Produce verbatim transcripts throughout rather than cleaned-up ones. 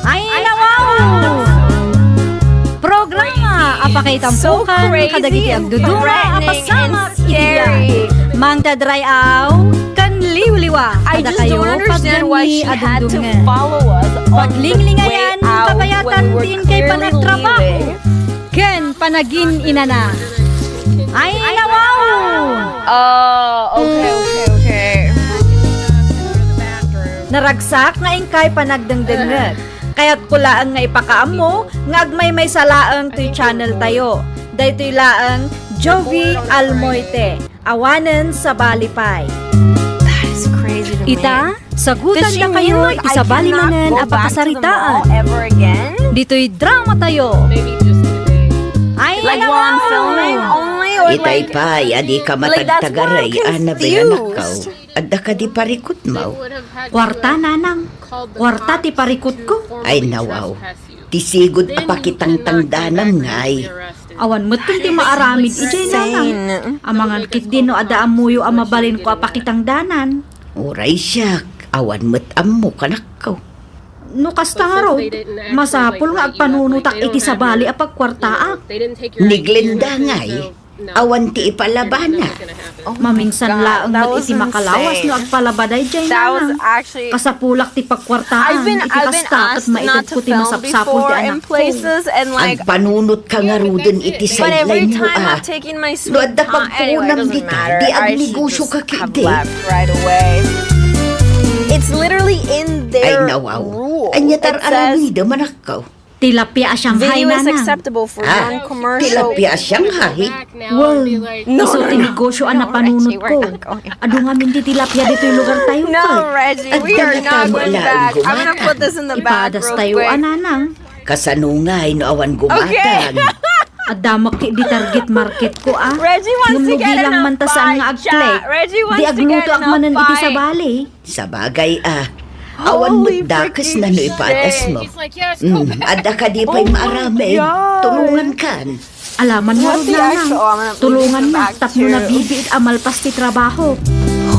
Ay, nawaw! Programa a pakaitampukan kadagiti agduduma a pasamak iti biag. Mangted ray-aw ken liwliwa kadakayo, pagyanmi a dumdumngen. Paglinglingay a kabayatan ti inkay panagtrabaho ken panagin-inana. Ay, nawaw! Oh, okay, okay, okay. Naragsak nga inkay panagdengdengngeg. Kayatko laeng nga ipakaammo nga agmaymaysa laeng toy channel tayo. Daytoy laeng Jovi Almoite. Awanen sabali pay. That is crazy to me. Ita, sagutan dakayo iti sabali manen a pakasaritaan. Ditoy drama tayo. Ay, like, while I'm filming, only, or, itay pay a dika matagtagaray, Annabel, anakko. Adda kadi parikutmo? Kuarta, nanang. Kuarta ti parikutko. Ay, nawaw. Ti sigud a pakitangtangdanam ngay. Awan metten ti maaramid idiay, nanang. Amangan ketdi no adda ammoyo a mabalinko a pakitangdanan. Uray siak, awan met ammo, kanakko. No kasta ngarud, masapul nga agpanunotak iti sabali a pagkuartaak. Ni Glenda ngay, awan ti ipalabana. Maminsan laeng met iti makalawas no agpalaba daydiay, nanang. Kasapulak ti pagkuartaan iti kasta ket maitedko ti masapsapul ti anakko. Agpanunotka ngaruden iti sideline-mo a. No adda pagpuonam dita, di agnegosioka ketdi. Ay, nawaw. Ania ti ar-aramidem, anakko? Tilapia a Shanghai, nanang. Ah, tilapia a Shanghai? Wen, isu ti negosio a napanunotko. Adu ngamin ti tilapia ditoy lugartayo ket. Adda met laeng gumatang. Ipadastayo a, nanang. Kasano ngay no awan gumatang? Adda met ketdi target marketko a. Ngem no bilang man ta saan nga ag-click, di aglutoak manen iti sabali. Sabagay a, awan met dakesna no ipadasmo. Mm, adda kadi pay maaramid? Tulongankan. Ala man ngarud, nanang. Tulongannak tapno nabibiit a malpas ti trabaho.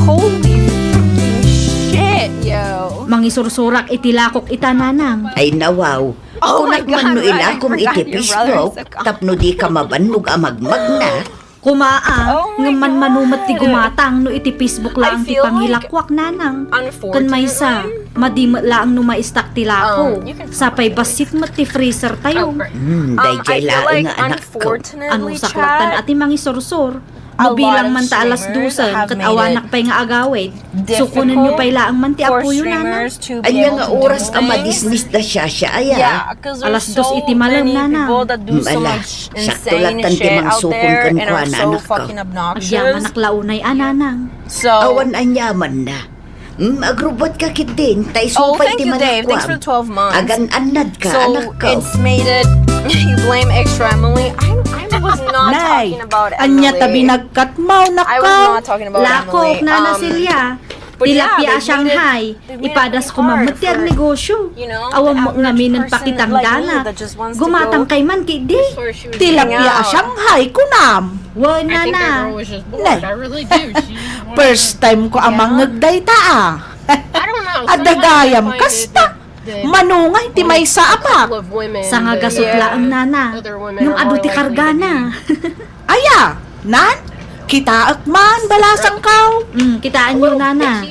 Holy freaking shit, yo. Mangisursurak iti lakok ita, nanang. Ay, nawaw. Kunak man no ilakong iti Facebook tapno dika mabannog a magmagna. Koma a, ngem manmano met ti gumatang no iti Facebook laeng ti pangilakoak, nanang. Ken maysa, madi met laeng no maistak ti lako. Sapay bassit met ti freezer tayo. Hmm, daydiay laeng nga anakko. Anusak latta a ti mangisursur. No bilang man ta alas dose ket awanak pay nga agawid, sukonenyo pay laeng man ti apoyo, nanang. Ania nga oras a madismisda siasya aya? Alas dos iti malem, nanang. Ala, sakto lattan ti mangsukon kenkuana, anakko. Agyamanak la unay a, nanang. Awan aniamanna. Hmm, agrubbuatka ketdin, ta isu pay ti manakuam. Agan-annadka, anakko. Nay, ania ta binagkatmo, anakko? Lakok, Nana Celia. Tilapia a Shanghai. Ipadas koma met ti agnegosio. Awan met ngamin pakitangdanak. Gumatangkay man ketdi. Tilapia a Shanghai, kunam? Wen, Nana. Nay, first time ko a mangngeg dayta a. Adda gayam kasta. Mano ngay ti maysa a pak? Sangagasut laeng, Nana. Ngem adu ti kargana. Aya, nan? Kitaek man, balasangko. Mm, kitaenyo, Nana.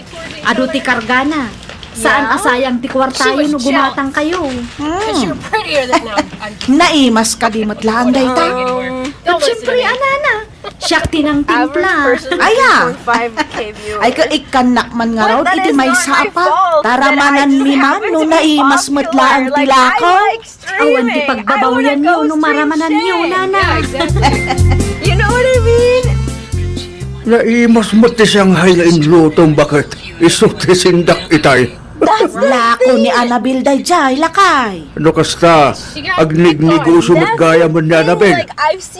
Adu ti kargana. Saan a sayang ti kuartayo no gumatangkayo. Hmm. Naimas kadi met laeng dayta? Ket siempre, a, Nana. Siak ti nangtimpla. Aya. Ay, ikkannak man ngarud iti maysa a pak. Taramananmi man no naimas met laeng ti lako. Awan ti pagbabawianyo no maramananyo, Nana. You know what I mean? Naimas met ti Shanghai nga inlutom, baket. Isu ti sindak itay. Lako ni Annabel daydiay, lakay. No kasta, agnegnegosio met gayam ni Annabel.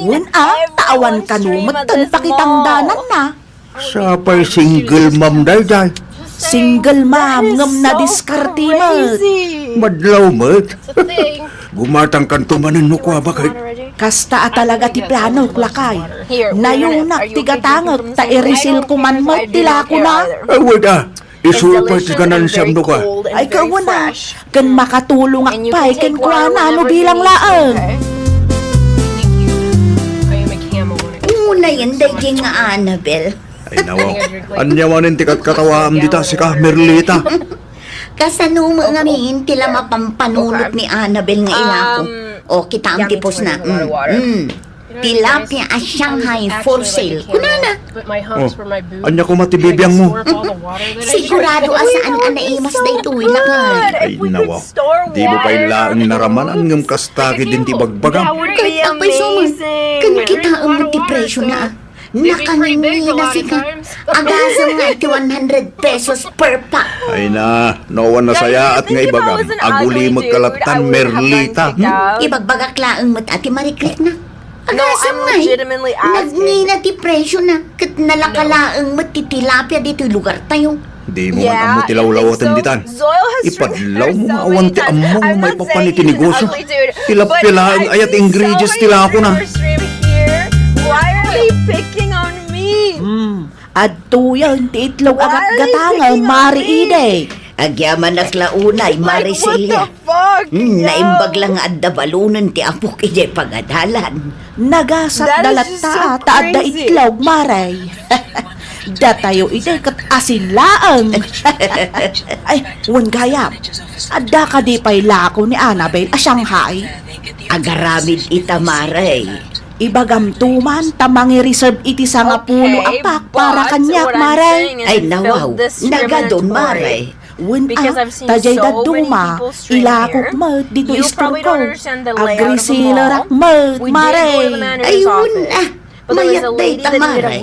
Wen a, ta awan kano metten pakitangdananna. Sapay single mom daydiay. Single mom ngem nadiskarte met. Madlaw met. Gumatangkanto manen no kua, baket. Kasta a talaga ti planok, lakay. Nayunak ti gatangek ta irisilko man met ti lakona. Awan a. Isu pay ti ganansiam no ka. Ay, kauna, ken makatulongak pay kenkuana no bilang laeng. Unayen daydiay nga Annabel. Ay, nawaw. Ania manen ti katkatawaam dita, sika, Merlita? Kasano met ngamin ti la mapampanunot ni Annabel nga ilako? O, kitaem ti post na. Mm. Mm. Tilapia a Shanghai for sale. Kunana. Oh, ania koma ti bibiangmo? Sigurado a saan a naimas daytoy, lakay. Ay, nawaw. Dimo pay laeng naramanan ngem kasta ketdin ti ibagbagam. Ket apay sa man, ken kitaem met ti presio na. Nakangingina, sika. Agasem nga ti one hundred pesos per pack. Ay na, no awan nasayaat nga ibagam, agulimekka lattan, Merlita. Hmm? Ibagbagak laeng met a ti marikrik na. Agasem nga, eh. Nagngina ti presio na, ket nalaka laeng met ti tilapia ditoy lugartayo. Dimo man ammo ti lawlawaten ditan. Ipadlawmo nga awan ti ammom nga maipapan iti negosio. Tilapia laeng aya ti ingredients ti lakona. Why are they picking on me? Hmm. Adtoyen ti itlog a gatgatangem, Mare Ide. Agyamanak la unay, Mare Celia. Hmm, naimbag la nga adda balonen ti apok idiay pagadalan. Nagasatda latta ta adda itlog, Mare. Datayo ide ket asin laeng. Ay, wen gayam. Adda kadi pay lako ni Annabel a Shanghai? Agaramid ita, Mare. Ibagamto man ta mangi-reserve iti sangapulo a pack para kaniak, Mare. Ay, nawaw. Nagadun, Mare. Wen a, ta diay dadduma, ilakok met ditoy istorko. Agreselerak met, Mare. Ay, wen a. Mayat dayta, Mare.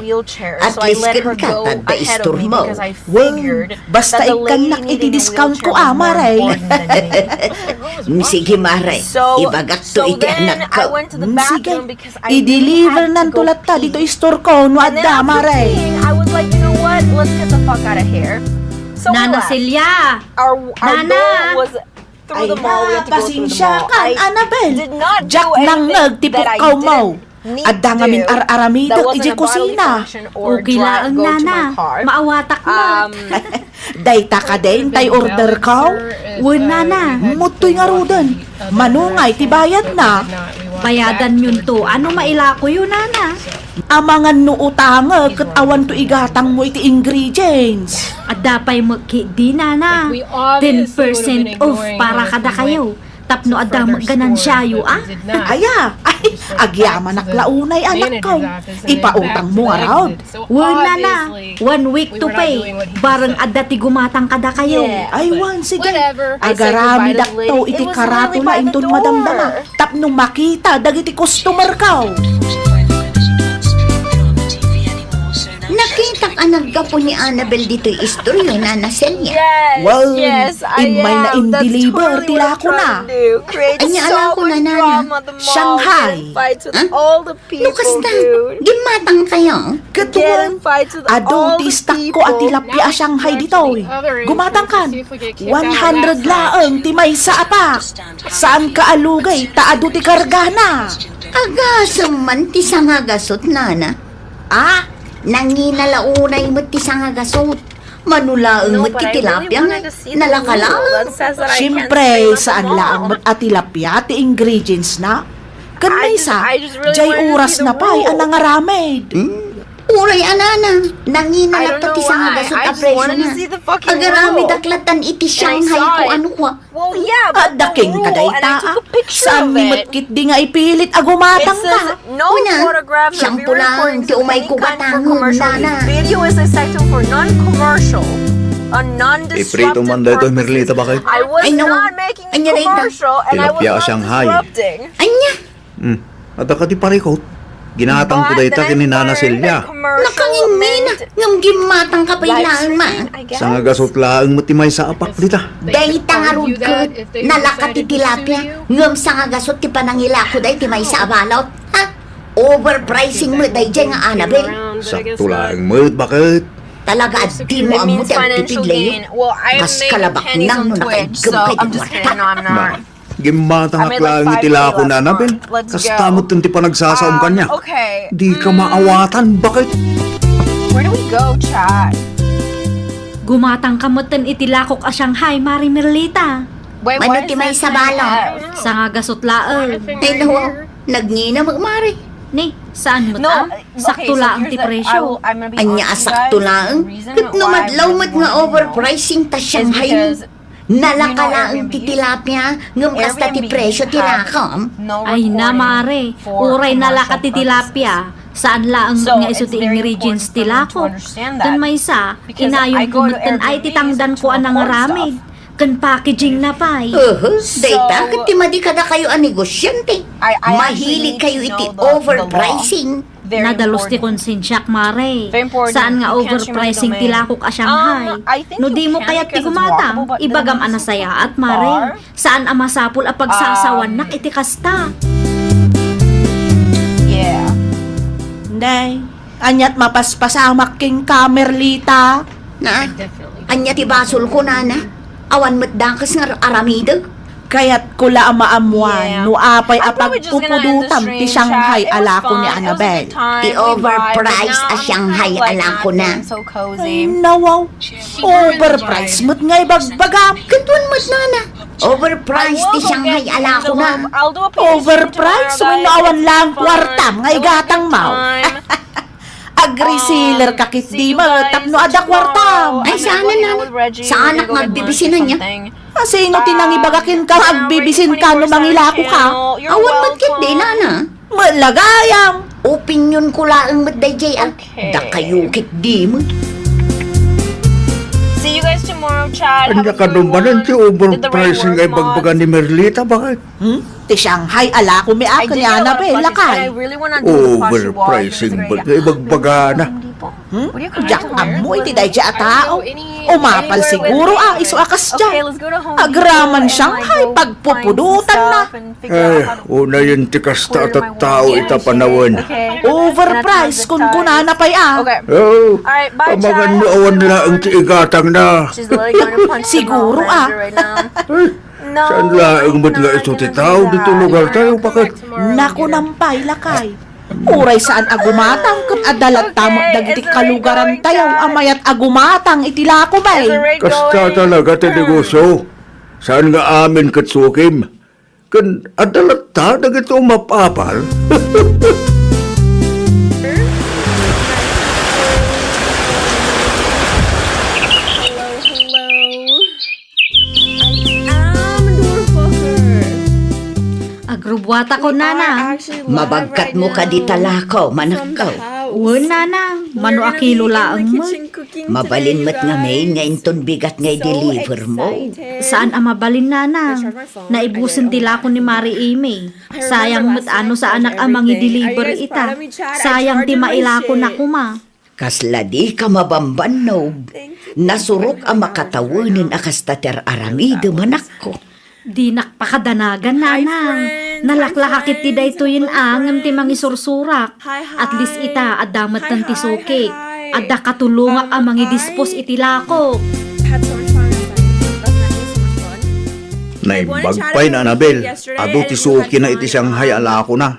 At least kenka, ta adda istormo. Wen, basta ikkannak iti discount ko, a, Mare. Mm, sige, Mare. Ibagakto iti anakko. Mm, sige. I-deliver nanto latta ditoy istorko no adda, Mare. Nana Celia! Nana! Ay na, pasensiakan, Annabel. Diak nangngeg ti pukkawmo. Adda ngamin ar-aramidek idiay kusina. Okay laeng, Nana. Maawatak met. Dayta kadin tay orderko? Wen, Nana. Muttoy ngaruden. Mano ngay ti bayadna? Bayadanyonto no mailakoyo, Nana. Amangan no utangek ket awanto igatangmo iti ingredients. Adda pay met ketdi, Nana. Ten percent off para kadakayo. Tapno adda met ganansiayo, a? Aya, ay, agyamanak la unay, anakko. Ipautangmo ngarud. Wen, Nana, one week to pay. Bareng adda ti gumatang kadakayo. Ay, wen, sige. Agaramidakto iti karatula inton madamdama tapno makita dagiti customerko. Nakitak a naggapu ni Annabel ditoy istoryo, Nana Celia. Well, immay na in-deliver ti lakona. Ania a lakona, Nana? Shanghai. Ha? No kasta, gimmatangkayo? Ket wen, adu ti stockko a tilapia a Shanghai ditoy. Gumatangkan. One hundred laeng ti maysa a pack. Saanka a lugay ta adu ti kargana. Agasem man ti sangagasut, Nana. Ah, nangina la unay met ti sangagasut. Mano laeng met ti tilapia nga nalaka laeng. Siempre, saan laeng met a tilapia ti ingredients na. Ken maysa, diay oras na pay a nangaramid. Hmm? Uray a, Nana, nangina latta ti sangagasut a presio na. Agaramidak lattan iti Shanghai ko ano kua. Adda kenka dayta, a? Saan met ketdi nga ipilit a gumatangka? Una, siampo laeng ti umayko gatangen, Nana. Iprito man daytoy, Merlita, bakit? Ay, nawa. Ania dayta? Tilapia a Shanghai. Ania? Hmm. Adda kadi parikut? Ginatangko dayta ken ni Nana Celia. Nakangingina, ngem gimmatangka pay laeng man. Sangagasut laeng met ti maysa a pack dita. Dayta ngarud ket nalaka ti tilapia, ngem sangagasut ti panangilako dayta maysa a balot. Ha? Overpricing met daydiay nga Annabel. Sakto laeng met, bakit? Talaga a dimo ammo ti agtipid, Leo. Kas kalabaknang no nakaiggem kay ti kuarta. Gimmatangak laeng iti lako na, Annabel. Kasta met ti panagsasaom kaniak. Dika maawatan, bakit? Where do we go, Chad? Gumatangka metten iti lakok a Shanghai, Mare Merlita. Mano ti maysa bala? Sangagasut laeng. Ay, nawa, nagngina met, Mare. Ni, saan met a? Sakto laeng ti presyo. Ania a sakto laeng? Ket no madlaw met nga overpricing ta Shanghai, nalaka laeng ti tilapia, ngem kasta ti presyo ti lakam. Ay na, Mare, uray nalaka ti tilapia, saan laeng nga isu ti ingredients ti lakok. Ken maysa, inayonko metten ay ti tangdanko a nangaramid. Ken packaging na pay. Uhu, dayta ket ti madi kadakayo a negosiante. Mahilig kayo iti overpricing. Nadalus ti konsensiak, Mare. Saan nga overpricing ti lakok a Shanghai. No dimo kayat ti gumatang, ibagam a nasayaat, Mare. Saan a masapul a pagsasawannak iti kasta. Yeah. Nay, aniat mapaspasamak kenka, Merlita? Na, ania ti basolko, nana? Awan met dakes nga aramidek. Kayatko la a maammuan no apay a pagpupudotam ti Shanghai a lako ni Annabel. Ti overpriced a Shanghai a lakona. Ay, nawaw. Overpriced met nga ibagbagam. Ket wen met, nana. Overpriced ti Shanghai a lakona. Overpriced wenno awan laeng kuartam nga igatangmo? Agreseller ka ketdi met tapno adda kuartam. Ay, saanen, nana. Saanak nga agbibisin ania. A, sino ti nangibaga kenka nga agbibisinka no mangilakoka? Awan met ketdi, nana. Met la gayam. Opinionko laeng met daydiay a. Dakayo ketdi met. See you guys tomorrow, Chad. Ania kano manen ti overpricing a ibagbaga ni Merlita, baket? Hmm? Ti Shanghai a lako mi a ken ni Annabel, lakay. Overpricing met nga ibagbagana. Hmm? Diak ammo iti daydiay a tao. Umapal siguro a isu a kasdiay. Agraman Shanghai pagpupudotanna. Eh, unayen ti kasta a tattao ita panawen. Overpriced, kunkunana pay a. Oo, amangan no awan laeng ti igatangna. Siguro a. Saan laeng met nga isu ti tao ditoy lugartayo, baket? Nakunam pay, lakay. Uray saan a gumatang ket adda latta met dagiti kalugarantayo a mayat a gumatang iti lako, bay. Kasta talaga ti negosio. Saan nga amin ket sukim. Ken adda latta dagiti umap-apal. Hello, hello. I am the motherfucker. Agrubbuatakon, nanang. Mabagkatmo kadi ta lako, manakko? Wen, nanang, mano a kilo laeng met. Mabalin met ngamin nga inton bigat nga i-deliver mo. Saan a mabalin, nanang. Naibusen ti lako ni Mari Amy. Sayang met a no saanak a mangi-deliver ita. Sayang ti mailakona koma. Kasla dika mabambannog. Nasurok a makatawenen a kasta ti ar-aramidem, anakko. Dinak pakadanagan, nanang. Nalaklaka ketdi daytoyen a ngem ti mangisursurak. At least ita, adda metten ti sukik. Adda katulongak a mangidispos iti lakok. Naimbag pay ni Annabel, adu ti sukina iti Shanghai a lakona.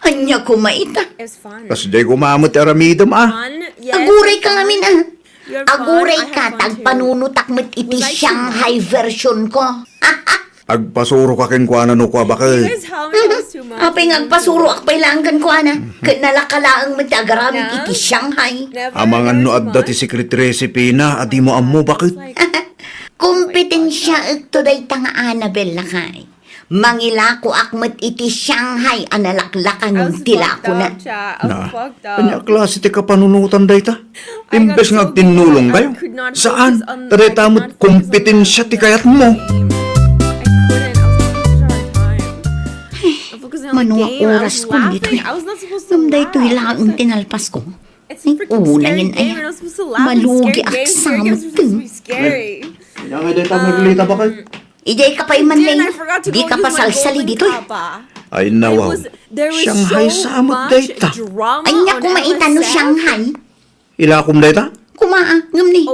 Ania koma ita? Kasdiay koma met ti aramidem a. Agurayka ngamin a. Agurayka ta agpanunotak met iti Shanghai version ko. Agpasuroka kenkuana no kua, baket. Apay nga agpasuroak pay laeng kenkuana? Ket nalaka laeng met ti agaramid iti Shanghai. Amangan no adda ti secret recipe na a dimo ammo, baket. Kompetensiaekto dayta nga Annabel, lakay. Mangilakoak met iti Shanghai a nalaklakanen ti lakona. Na, ania a klase ti kapanunotan dayta? Imbes nga agtinnulongkayo, saan, ta dayta met kompetensia ti kayatmo. Ay, mano nga oraskon ditoy? Ngem daytoy laeng ti nalpasko. Ay, unayen aya. Malugiak sa metten. Ania nga dayta, Merlita, baket? Idiay ka pay man, Leng. Dika pasalsali ditoy. Ay, nawaw. Shanghai sa met dayta. Ania koma ita no Shanghai? Ilakom dayta? Koma a, ngem ni,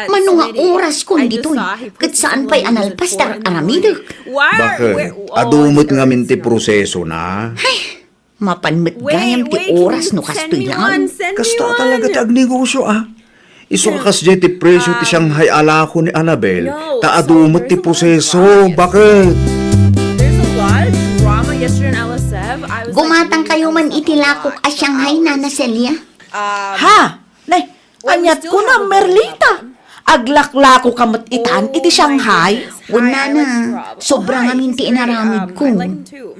mano nga oraskon ditoy? Ket saan pay a nalpas ti ar-aramidek. Baket, adu met ngamin ti prosesona. Ay, mapan met gayam ti oras no kastoy laeng. Kasta talaga ti agnegosio, a. Isu a kasdiay ti presyo ti Shanghai a lako ni Annabel, ta adu met ti proseso. Bakit? Gumatang kayo man iti lakok a Shanghai, Nana Celia? Ha? Nay, aniat kuna, Merlita? Aglaklako ka met itan iti Shanghai? Wen, Nana, sobra ngamin ti inaramidko.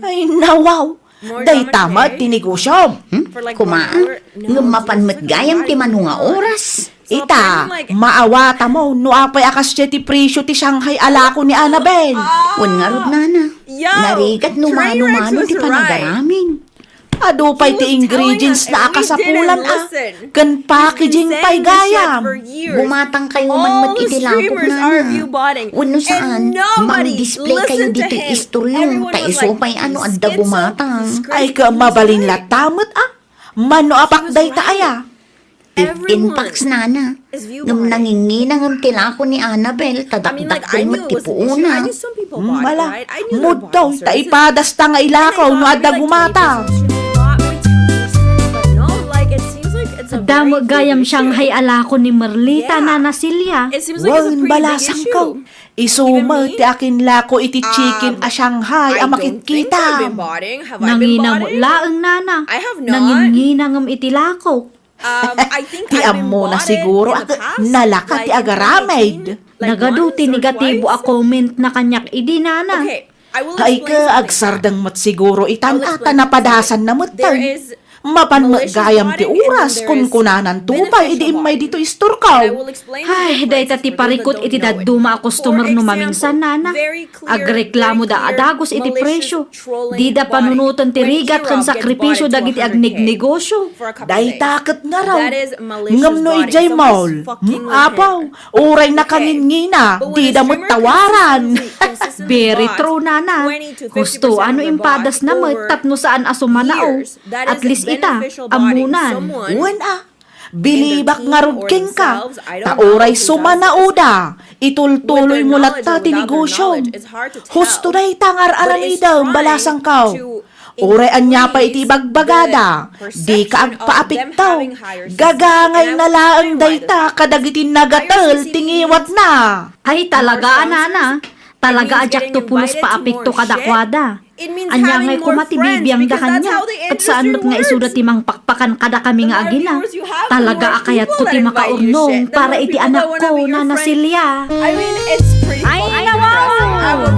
Ay, nawaw. Dayta met ti negosyom. Hmm? Kumaan, ngem mapan met gayam ti mano nga oras. Ita, maawatamo no apay a kasdiay ti presyo ti Shanghai a lako ni Annabel. Wen ngarud, Nana, narigat no mano-mano ti panagaramin. Adu pay ti ingredients na a kasapulan a, ken packaging pay gayam. Gumatang kayo man met iti lakok, Nana. Wenno saan, mang-display kayo ditoy istoryo, ta isu pay a no adda gumatang. Ay, ket mabalin latta met a. Mano a pack dayta aya? If in fact, Nana, ngem nangingina ngem ti lako ni Annabel, ta dakdakkel met ti puona. Hmm, ala, mudtoy, ta ipadasta nga ilakaw no adda gumatang. Adda met gayam Shanghai a lako ni Merlita, Nana Celia. Wen, balasangko. Isu met ti akinlako iti chicken a Shanghai a makitkita. Nangina met laeng, Nana. Nangingina ngem iti lako. Ti ammona siguro a nalaka ti agaramid. Nagadu ti negatibo a comment na kaniak idi, Nana. Ay, ket agsardeng met siguro itan a ta napadasan na met tayo. Mapan met gayam ti oras, kunkunananto pay idi immay ditoy istorko. Ay, dayta ti parikut iti dadduma a customer no maminsan, Nana. Agreklamoda a dagus iti presyo. Dida panunoten ti rigat ken sakripisio dagiti agnegnegosio. Dayta ket ngarud. Ngem no idiay mall, hmm, apo, uray nakangingina, dida met tawaran. Very true, Nana. Husto a no impadasna met tapno saan a sumanao. At least ita, ammonan. Wen a, bilibak ngarud kenka, ta uray sumanaoda, itultuloymo latta ti negosyom. Husto dayta nga ar-aramidem, balasangko. Uray ania pay iti ibagbagada, dika agpaapekto. Gagangayna laeng dayta kadagiti nagatel ti ngiwatna. Ay, talaga a, Nana. Talaga a diakto pulos paapekto kadakuada. Ania ngay koma ti bibiangda kaniak? Ket saan met nga isuda ti mangpakpakan kadakami nga agina. Talaga a kayatko ti makaurnong para iti anakko, Nana Celia. Ay, nawaw!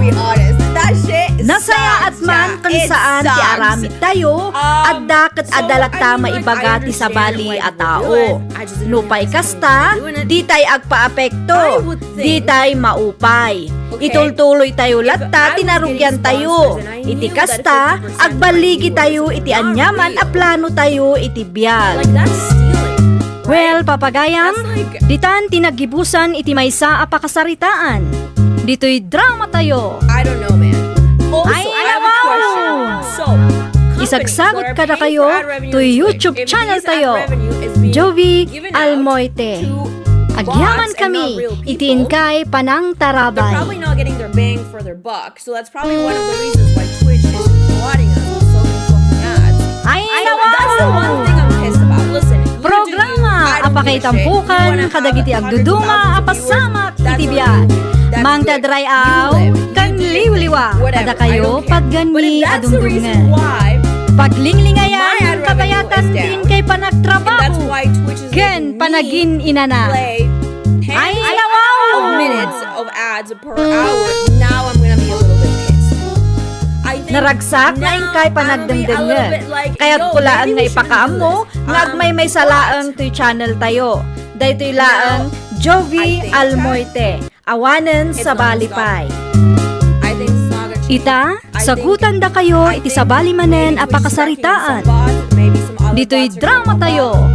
Nasayaat man ken saan ti aramidtayo, adda ket adda latta maibaga ti sabali a tao. Nupay kasta, ditay agpaapekto, ditay maupay. Itultuloytayo latta ti narugiantayo. Iti kasta, agballigitayo iti aniaman a planotayo iti biag. Well, papagayam, ditan ti naggibusan iti maysa a pakasaritaan. Ditoy dramatayo. Ay, nawaw! Isagsagot kadakayo toy YouTube channel tayo, Jovi Almoite. Agyaman kami iti inkay panangtarabay. They're probably not getting their bang for their buck, so that's probably one of the reasons why Twitch is promoting us with so many fucking ads. Ay, nawaw! That's the one thing I'm pissed about. Listen, you do you. Programa a pakaitampukan kadagiti agduduma a pasamak iti biag. Mangted ray-aw ken liwliwa kadakayo pagganni a dumdumngen. Paglinglingayan, kabayatan ti inkay panagtrabaho ken panagin-inana. Ay, nawaw! Of ads per hour, now I'm gonna be a little bit pissed. I think Naragsak nga inkay panagdengdengngeg. Kayatko laeng nga ipakaammo nga agmaymaysa laeng toy channel tayo. Daytoy laeng Jovi Almoite. Awanen sabali pay. Ita, sagutandakayo iti sabali manen a pakasaritaan. Ditoy dramatayo.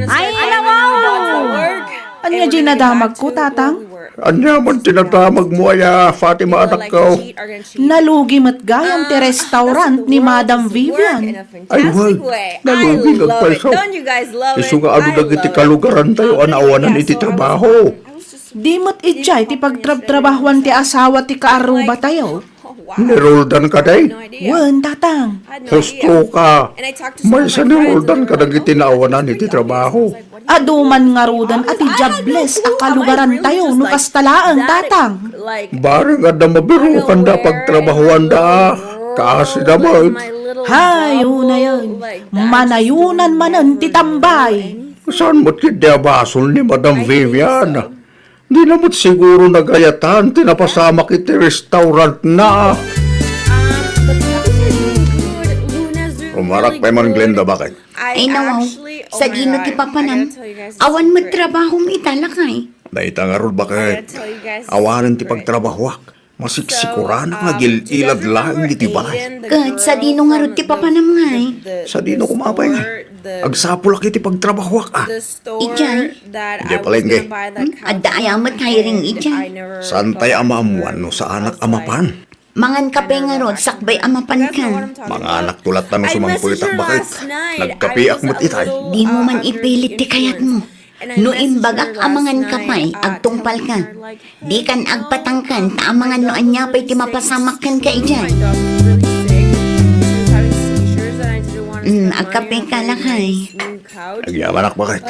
Ay, nawaw! Ania diay nadamagko, Tatang? Ania man ti nadamagmo aya, Fatima, anakko? Nalugi met gayam ti restaurant ni Madam Vivian. Ay, wen, nalugi nga agpayso. Isu nga adu dagiti kalugarantayo a naawanan iti trabaho. Di met idiay ti pagtrabtrabahoan ti asawa ti kaarrubatayo. Ni Roldan kadi? Wen, Tatang. Husto ka. Maysa ni Roldan kadagiti naawanan iti trabaho. Adu man ngaruden a ti diables a kalugarantayo no kasta laeng, Tatang. Bareng adda mabirokanda a pagtrabahoanda, a kaasida met. Hay, unayen. Manayonan manen ti tambay. Saan met ketdi a basol ni Madam Vivian? Dina met siguro nagayatan ti napasamak iti restaurantna. Rumarak pay man, Glenda, bakit? Ay, nawaw. Sadino ti papanam? Awan met trabahom ita, lakay. Dayta ngarud, bakit? Awanen ti pagtrabahoak. Masiksikoranak nga agil-ilad laeng iti balay. Ket sadino ngarud ti papanam ngay? Sadino koma pay ngay? Agsapulak iti pagtrabahoak, a. Idiay? Idiay palengke. Hmm? Adda aya met hiring idiay? Saantay a maammuan no saanak a mapan. Mangan kape ngarud, sakbay a mapanka. Manganak to latta no sumangpetak, bakit? Nagkapeak met itay. Dimo man ipilit ti kayatmo. No imbagak a mangan ka pay, agtungpalka. Dikan agpatangken, ta amangan no ania pay ti mapasamak kenka idiay. Mm, agkapeka, lakay. Agyamanak, bakit?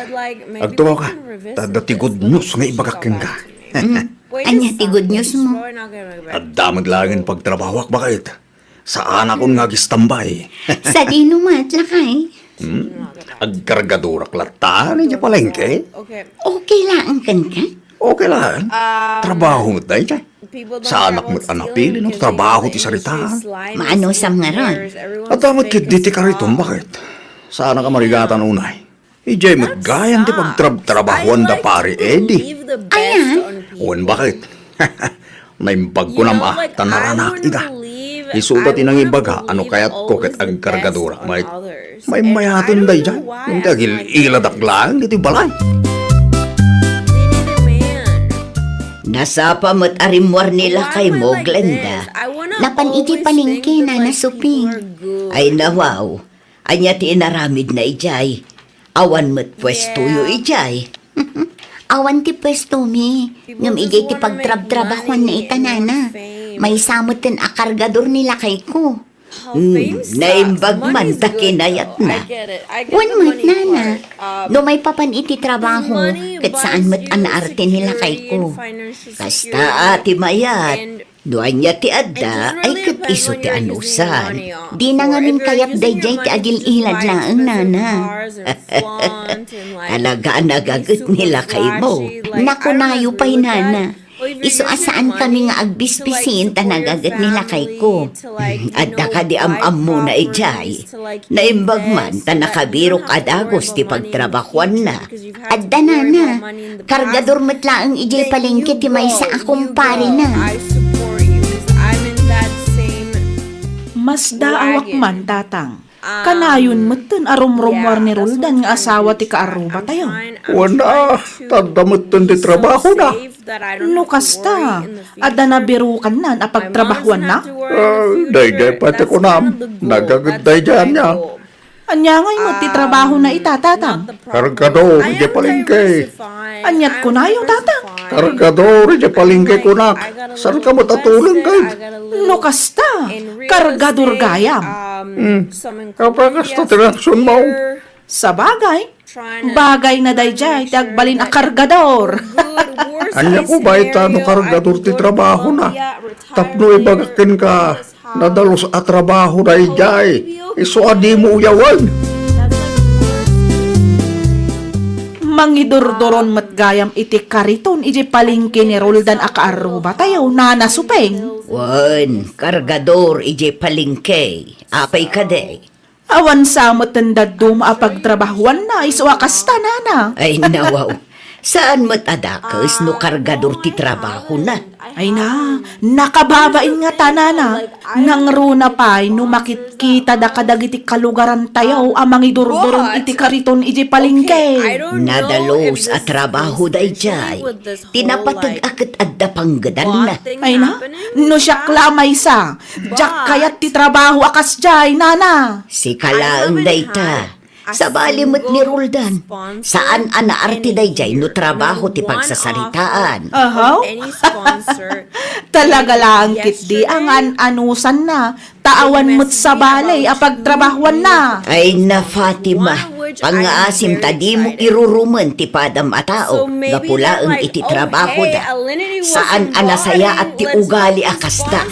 Agtungawka. Ta adda ti good news nga ibagak kenka. Mm, ania ti good news mo? Adda met laengen pagtrabahoak, bakit? Saanakon nga agistambay. Sadino met, lakay? Hmm? Agkargadorak latta idiay palengke? Okay laeng kenka? Okay laeng. Trabaho met dayta. Saanak met a napili no trabaho ti saritaan. Maanusam ngarud? Adda met ketdi ti kariton, bakit? Saanak a marigatan unay. Idiay met gayam ti pagtrabtrabahoanda, Pare Eddie. Ayan? Wen, bakit? Naimbag kunam a, ta naranak ida. Isuda ti nangibaga a no kayatko ket agkargadorak met. Maymayatenda idiay, ngem ti agil-iladak laeng iti balay. Nasapa met a rimmuar ni lakaymo, Glenda. Napan iti palengke, Nana Suping. Ay, nawaw. Ania ti inaramidna idiay? Awan met puestoyo idiay. Awan ti puestomi, ngem idiay ti pagtrabtrabahoanna ita, nana. Maysa metten a kargador ni lakayko. Hmm, naimbag man ta kinayatna. Wen met, nana. No maipapan iti trabaho, ket saan met a naarte ni lakayko. Kasta a ti mayat. No ania ti adda, ay ket isu ti anusan. Dina ngamin kayat daydiay ti agil-ilad laeng, nana. Talaga a nagaget ni lakaymo. Nakunayo pay, nana. Isu a saankami nga agbispisin ta nagaget ni lakayko. Adda kadi am-ammona idiay? Naimbag man ta nakabirok a dagus ti pagtrabahoanna. Adda, nana. Kargador met laeng idiay palengke ti maysa a kumparena. Masdaawak man, tatang. Kanayon metten a rumrummuar ni Roldan nga asawa ti kaarrubatayo. Wen a, ta adda metten ti trabahona. No kasta, adda nabirukannan a pagtrabahoanna? Ah, daydiay pay ti kunam. Nagaget daydiay ania. Ania ngay met ti trabahona ita, tatang? Kargador idiay palengke. Aniat kunayo, tatang? Kargador idiay palengke kunak. Saanka met a tuleng, kay? No kasta, kargador gayam. Hmm. Apay kasta ti reaksionmo? Sabagay, bagayna daydiay ti agbalin a kargador. Ania koma ita no kargador ti trabahona? Tapno ibagak kenka, nadalus a trabaho daydiay. Isu a dimo uyawen. Mangidurduron met gayam iti kariton idiay palengke ni Roldan a kaarrubatayo, Nana Supeng. Wen, kargador idiay palengke. Apay kadi? Awan sa met ti dadduma a pagtrabahoanna, isu a kasta, nana. Ay, nawaw. Saan met a dakes no kargador ti trabahona. Ay na, nakababain ngata, nana. Nangruna pay no makitkitada kadagiti kalugarantayo a mangidurduron iti kariton idiay palengke. Nadalus a trabaho daydiay. Ti napateg a ket adda panggedanna. Ay na, no siak la a maysa, diak kayat ti trabaho a kasdiay, nana. Sika laeng dayta. Sabali met ni Roldan. Saan a naarte daydiay no trabaho ti pagsasaritaan. Ahaw? Talaga lang, Kitty, a ngan-anusanna. Ta awan met sabali a pagtrabahuanna. Ay na, Fatima, pangngaasim ta dimo irurumen ti padam a tao gapu laeng iti trabahoda. Saan a nasayaat ti ugali a kasta.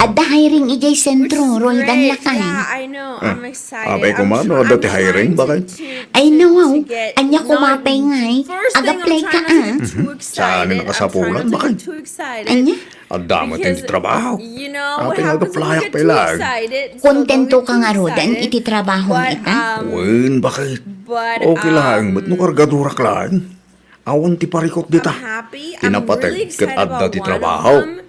Adda hiring idiay sentro, Roldan, lakay. Ah, apay koma no adda ti hiring, bakay? Ay, no, wow. Ania koma pay ngay? Ag-apply ka, ah. Saan a nakasapulan, bakay? Ania? Adda met ti trabaho. Apay nga ag-applyak pay laeng? Kontento ka ngaruden iti trabahom ita? Wen, bakay? Okay laeng met no kargadorak laeng. Awan ti parikut dita. Ti napateg ket adda ti trabaho.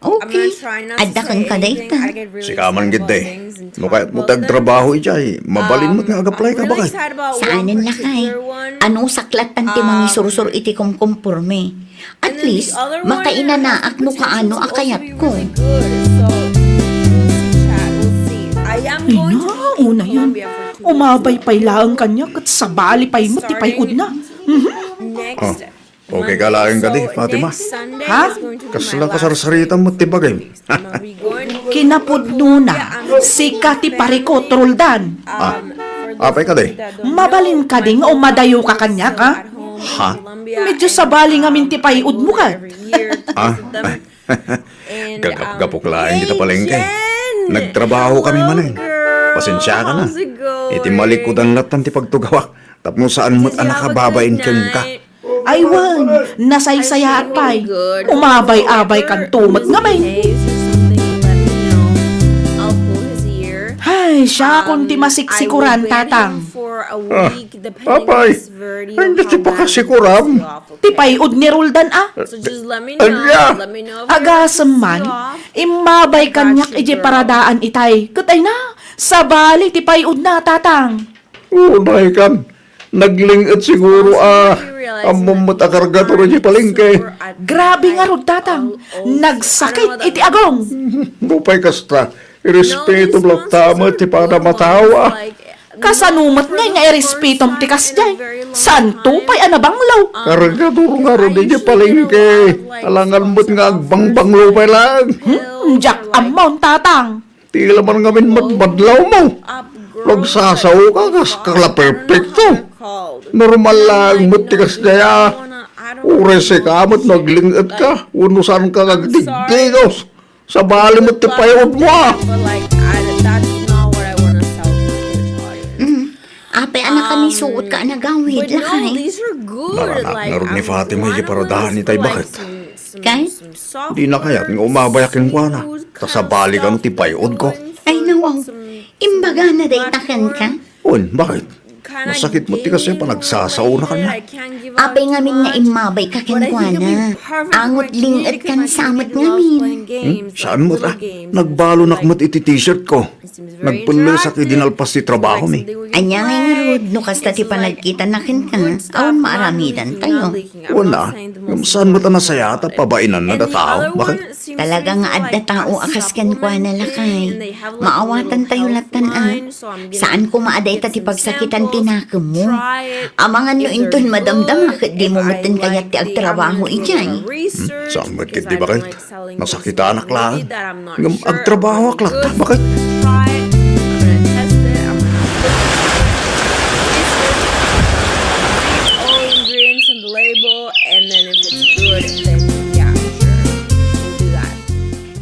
Okay. Adda kenka dayta. Sika man, Kitty. No kayatmo ti agtrabaho idiay, mabalin met nga ag-apply ka, bakay? Saanen, lakay. Anusak lattan ti mangisursor iti kumkumporme. At least, makainanaak no kaano a kayatko. Ay na, unayen. Umabay pay laeng kaniak ket sabali pay met ti pay-udna. Mhm. Ah, okay ka laeng kadi, Fatima? Ha? Kasla kasarsaritam met ti bagim. Kinapudnona, sika ti parikut, Roldan. Ah, apay kadi? Mabalin kadi nga umadayoka kaniak, ha? Ha? Medyo sabali ngamin ti pay-udmo ket. Ah, gagapgapok laeng dita palengke. Nagtrabaho kami manen. Pasensiaka na. Iti malikudan lattan ti pagtugawak. Tapno saan met a nakababain kenka. Ay wen, nasaysayaat pay. Umabay-abay kanto met ngamin. Ay, siakon ti masiksikuran, Tatang. Ah, apay, ania ti pakasikuram? Ti pay-ud ni Roldan a. Ania? Agasem man, immabay kaniak idiay paradaan itay. Ket ay na, sabali ti pay-udna, Tatang. Unay kan, nagling-et siguro a ammom met a kargator idiay palengke. Grabe ngarud, Tatang. Nagsakit iti agong. Nupay kasta, irespetom latta met ti padam a tao a. Kasano met ngay nga irespetom ti kasdiay? Santo pay a nabanglo. Kargator ngarud idiay palengke. Alangan met nga agbanglo pay laeng. Hmm, diak ammon, Tatang. Ti laman ngamin madmadlawmo. Nagsasaoka kas kala perpekto. Normal laeng met ti kasdiay a. Uray sika met no agling-etka wenno saanka nga agdigdigos. Sabali met ti pay-udmo a. Mm. Apay a nakanisuot ka a nagawid, lakay? Naranak ngarud ni Fatima iti paradaan itay baket. Kay? Dina kayat nga umabayak kenkuana, ta sabali kano ti pay-udko. Ay, nawaw. Imbagana dayta kenka? Wen, bakit? Nasakit met ti kasdiay a panagsasaona kaniak. Apay ngamin nga immabay ka kenkuana? Angot ling-et kan sa met ngamin. Hmm? Saan met a? Nagbalonak met iti t-shirt ko. Nagpellesak idi nalpas ti trabahomi. Ania ngay ngarud no kasta ti panagkitana kenka, awan maaramidantayo. Wen a, ngem saan met a nasayaat a pabainanna data tao? Bakit? Talaga nga adda tao a kas kenkuana, lakay. Maawatantayo lattan a. Saan koma a dayta ti pagsakitan ti nakemmo. Amangan no inton madamdama ket dimo metten kayat ti agtrabaho idiay. Hmm? Saan met ketdi, bakit? Nasakitanak laeng. Ngem agtrabahoak latta, bakit?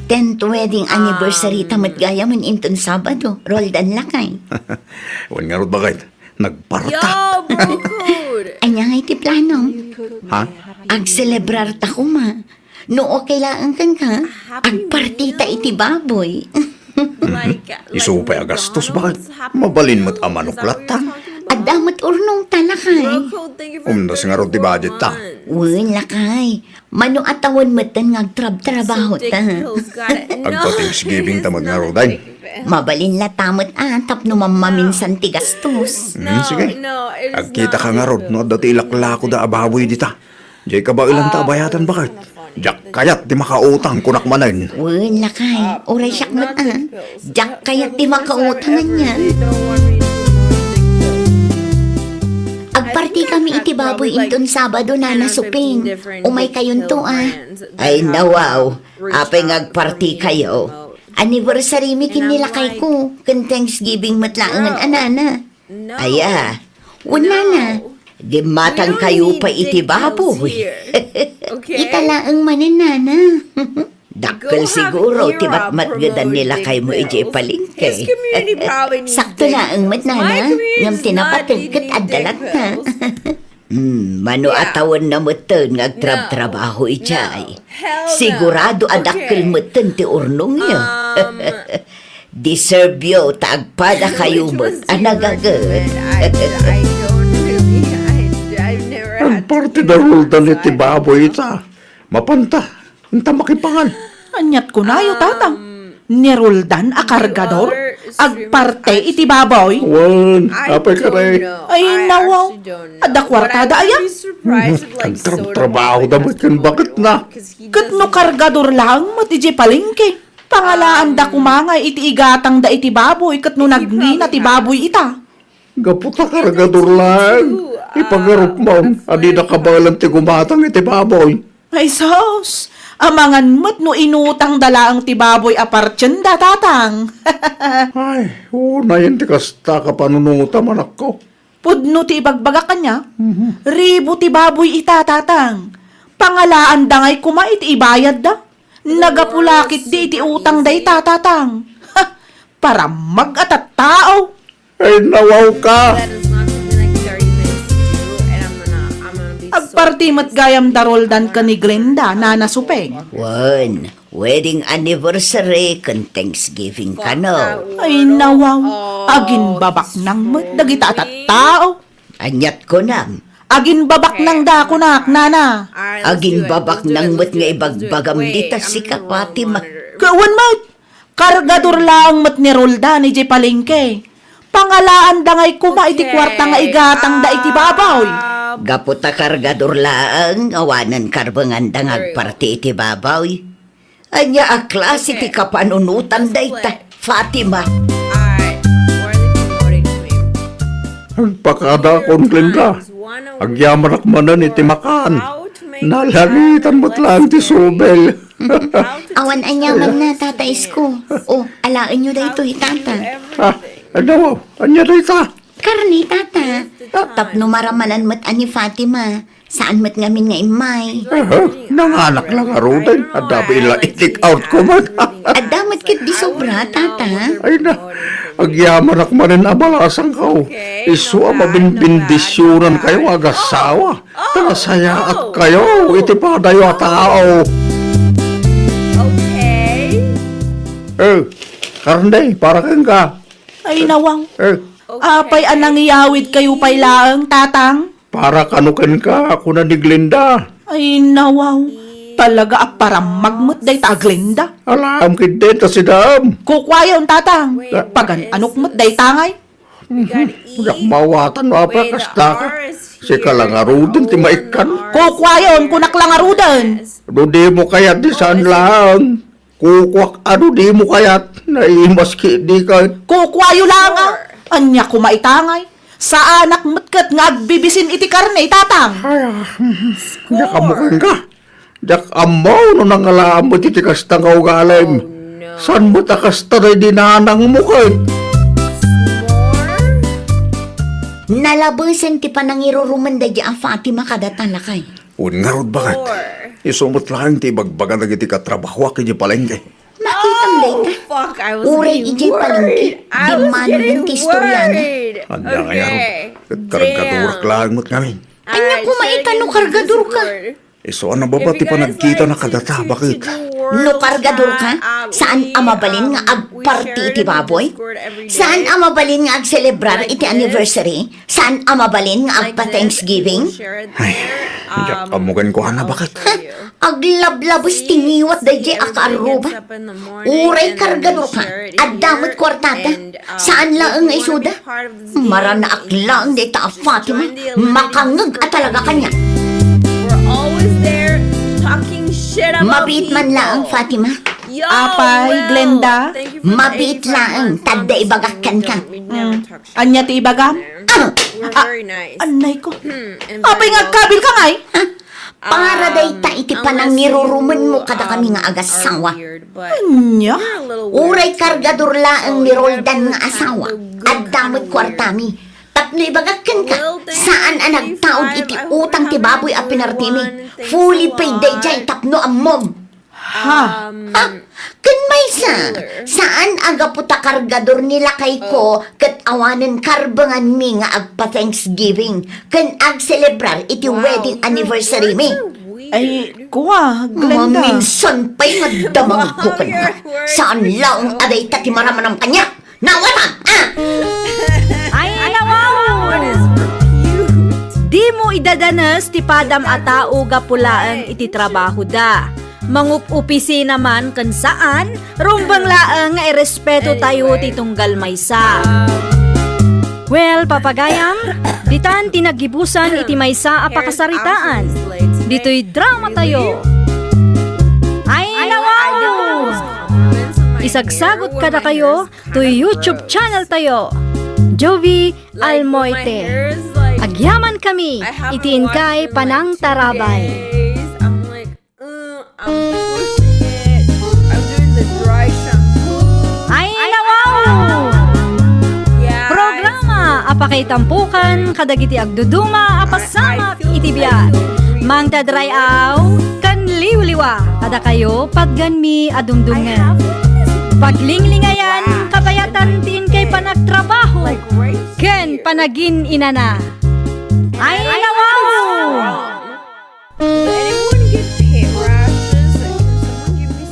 Tenth wedding anniversary ta met gayamen inton Sabado, Roldan, lakay. Wen ngarud, bakit? Nagpartak. Ania ngay ti plano? Ha? Agselebrar ta koma. No okay laeng kenka, agpartita iti baboy. Isu pay a gastos, bakit? Mabalin met a manok latta. Adda met urnongta, lakay. Umnos ngarud ti budget ta. Wen, lakay. Mano a tawen metten nga agtrabtrabaho ta. Agpa-Thanksgiving ta met ngaruden. Mabalin la ta met a tapno mammaminsan ti gastos. Hmm, sige. Agkita ka ngarud no adda ti ilaklakoda a baboy dita. Diay kabaelan ta a bayadan baket. Diak kayat ti makautang, kunak manen. Wen, lakay. Uray siak met a. Diak kayat ti makautang ania. Agpartikami iti baboy inton Sabado, Nana Suping. Umaykayonto a. Ay, nawaw. Apay nga agpartikayo? Anniversary mi ken ni lakayko. Ken Thanksgiving met laengen a, Nana. Aya, wen, Nana. Dimmatangkayo pay iti baboy. Ita laeng manen, Nana. Dakkel siguro ti matmatngedan ni lakaymo idiay palengke. Sakto laeng met, Nana, ngem ti napateg ket adda latta. Hmm, mano a tawenna metten nga agtrabtrabaho idiay? Sigurado a dakkel metten ti urnongyo. Deserve yo ta agpadakayo met a nagaget. Agpartida Roldan iti baboy ita. Mapanta, inta makipangan. Aniat kunayo, Tatang? Ni Roldan a kargador? Agparte iti baboy? Wen, apay kadi? Ay, nawaw. Adda kuartada aya? Agtrabtrabahoda met ken baketna. Ket no kargador laeng met idiay palengke, pangalaanda koma ngay iti igatangda iti baboy ket no nagngina ti baboy ita? Gapu ta kargador laeng, ipagarupmon a dida kabaelan ti gumatang iti baboy. Ay, sus! Amangan met no inutangda laeng ti baboy a partienda, Tatang. Ay, unayen ti kasta kapanunotam, anakko. Pudno ti ibagbagak ania? Mhm. Ribu ti baboy ita, Tatang. Pangalaanda ngay koma iti ibayadda. Nagapu la ketdi iti utang dayta, Tatang. Ha! Parammag a tattao. Ay, nawaw ka. Agparti met gayam da Roldan ken ni Glenda, Nana Supeng. Wen, wedding anniversary ken Thanksgiving kano. Ay, nawaw. Aginbabaknang met dagita a tattao. Aniat kunam? Aginbabaknangda kunak, Nana. Aginbabaknang met nga ibagbagam dita sika, Fatima. Kawan met. Kargador laeng met ni Roldan idiay palengke. Pangalaanda ngay koma iti kuarta nga igatangda iti baboy. Gapu ta kargador laeng, awanen karbenganda nga agparti iti baboy. Ania a klase ti kapanunotan dayta, Fatima? Agpakadakon, Glenda. Agyamanak manen iti makan. Nalangitan met laeng ti subel. Awan aniamanna, Tata Isko. O, alaenyo daytoy, Tata. Ah, ania, ania dayta? Karne, Tata. Tapno maramanan met a ni Fatima, saan met ngamin nga immay. Aha, nanganak la ngaruden. Adda pay la i-take out ko met. Adda met ketdi sobra, Tata. Ay na, agyamanak manen a balasangko. Isu a mabinbindisionankayo nga agassawa. Ta nasayaatkayo iti padayo a tao. Okay. Eh, karne, para kenka. Ay, nawaw. Eh. Apay a nangiyawidkayo pay laeng, Tatang? Para kano kenka, kuna ni Glenda. Ay, nawaw. Talaga a parammag met dayta a Glenda. Alaem ketdi ta sidaem. Kukuayon, Tatang. Pagan-anok met dayta ngay. Mhm. Diak maawatan no apay a kasta ka. Sika la ngaruden ti maikkan. Kukuayon, kunak la ngaruden. No dimo kayat, di saan laeng. Kukuak a no dimo kayat. Naimas ketdi ket. Kukuayo laeng a. Ania koma ita ngay? Saanak met ket nga agbibisin iti karne, Tatang. Ay, ah, mhm. Diak ammo kenka. Diak ammo no nangalaam met iti kasta nga ugalim. Oh, no. Saan met a kasta daydi nanangmo ket? Nalabesen ti panangirurumen daydi a Fatima kadata, lakay. Wen ngarud, baket. Isu met laeng ti ibagbaga dagiti katrabahoak idiay palengke. Makitam dayta. Uray idiay palengke, dimmanen ti istoriana. Ania nga ngarud? Ket kargadorak laeng met ngamin. Ania koma ita no kargadorka? Isu a nababa ti panagkitana kadata, baket. No kargador ka, saan a mabalin nga agparti iti baboy? Saan a mabalin nga agselebrar iti anniversary? Saan a mabalin nga agpa-Thanksgiving? Ay, diak ammo kenkuana, baket. Aglablabes ti ngiwat daydiay a kaarruba. Uray kargador ka, adda met kuartata. Saan laeng nga isuda? Maranaak laeng dayta a Fatima. Makangngeg a talaga kaniak. Mabiit man laeng, Fatima. Apay, Glenda? Mabiit laeng, ta adda ibagak kenka. Ania ti ibagam? Ah! Annay ko. Apay nga agkabil ka ngay? Para dayta iti panangirurumenmo kadakami nga agasawa. Ania? Uray kargador laeng ni Roldan nga asawa, adda met kuartami. Tapno ibagak kenka, saan a nagtaud iti utang ti baboy a pinartimi. Fully paid daydiay tapno ammom. Ha? Ha? Ken maysa, saan a gapu ta kargador ni lakayko ket awanen karbenganmi nga agpa-Thanksgiving ken agselebrar iti wedding anniversary mi? Ay, kua, Glenda. Maminsan pay nga damagko kenka. Saan laeng a dayta ti maramanam kaniak? Nawatam, ah! Ay, nawaw! Dimo idadanes ti padam a tao gapu laeng iti trabahoda. Mangup-opisina man ken saan, rumbeng laeng nga irespeto tayo ti tunggal maysa. Well, papagayam, ditan ti naggibusan iti maysa a pakasaritaan. Ditoy drama tayo. Ay, nawaw! Isagsagot kadakayo toy YouTube channel tayo, Jovi Almoite. Agyaman kami iti inkay panangtarabay. Ay, nawaw! Programa a pakaitampukan kadagiti agduduma a pasamak iti biag. Mangted ray-aw ken liwliwa kadakayo, patganmi a dumdumngen. Paglinglingayan, kabayatan ti inkay panagtrabaho ken panagin-inana. Ay, nawaw!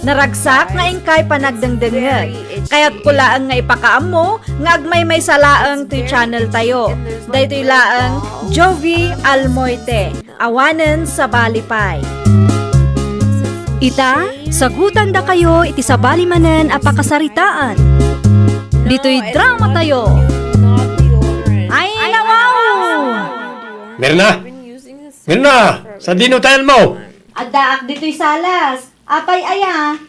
Naragsak nga inkay panagdengdengngeg. Kayatko laeng nga ipakaammo nga agmaymaysa laeng ti channel tayo. Daytoy laeng Jovi Almoite. Awanen sabali pay. Ita, sagutandakayo iti sabali manen a pakasaritaan. Ditoy drama tayo. Ay, nawaw! Mirna! Mirna! Sadino tayan mo? Addaak ditoy salas. Apay aya?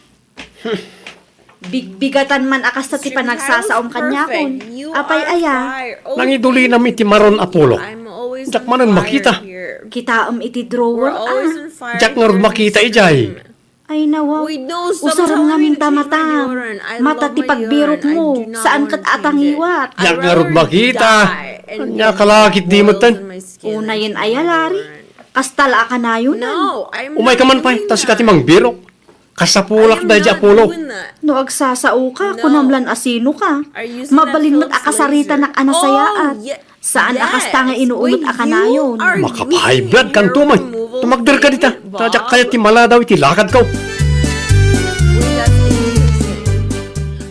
Bigbigatan man a kasta ti panagsasaom kaniakon. Apay aya? Nangidulinam iti maron a pulok. Diak manen makita. Kitaem iti drawer, a. Diak ngarud makita idiay. Ay, nawaw. Usarem ngamin ta matam. Mata ti pagbirokmo, saan ket a tangiwat. Diak ngarud makita. Ania ka la ketdi metten? Unayen aya, Larry? Kasta la a kanayonan. Umayka man pay, ta sika ti mangbirok. Kasapulak daydi a pulok. No agsasaoka, kunam lan a sinoka. Mabalin met a kasaritanak a nasayaat. Saan a kasta nga inuunot a kanayon. Makapa-high blood kanto man. Tumagderka dita. Ta diak kayat ti maladaw iti lakadko.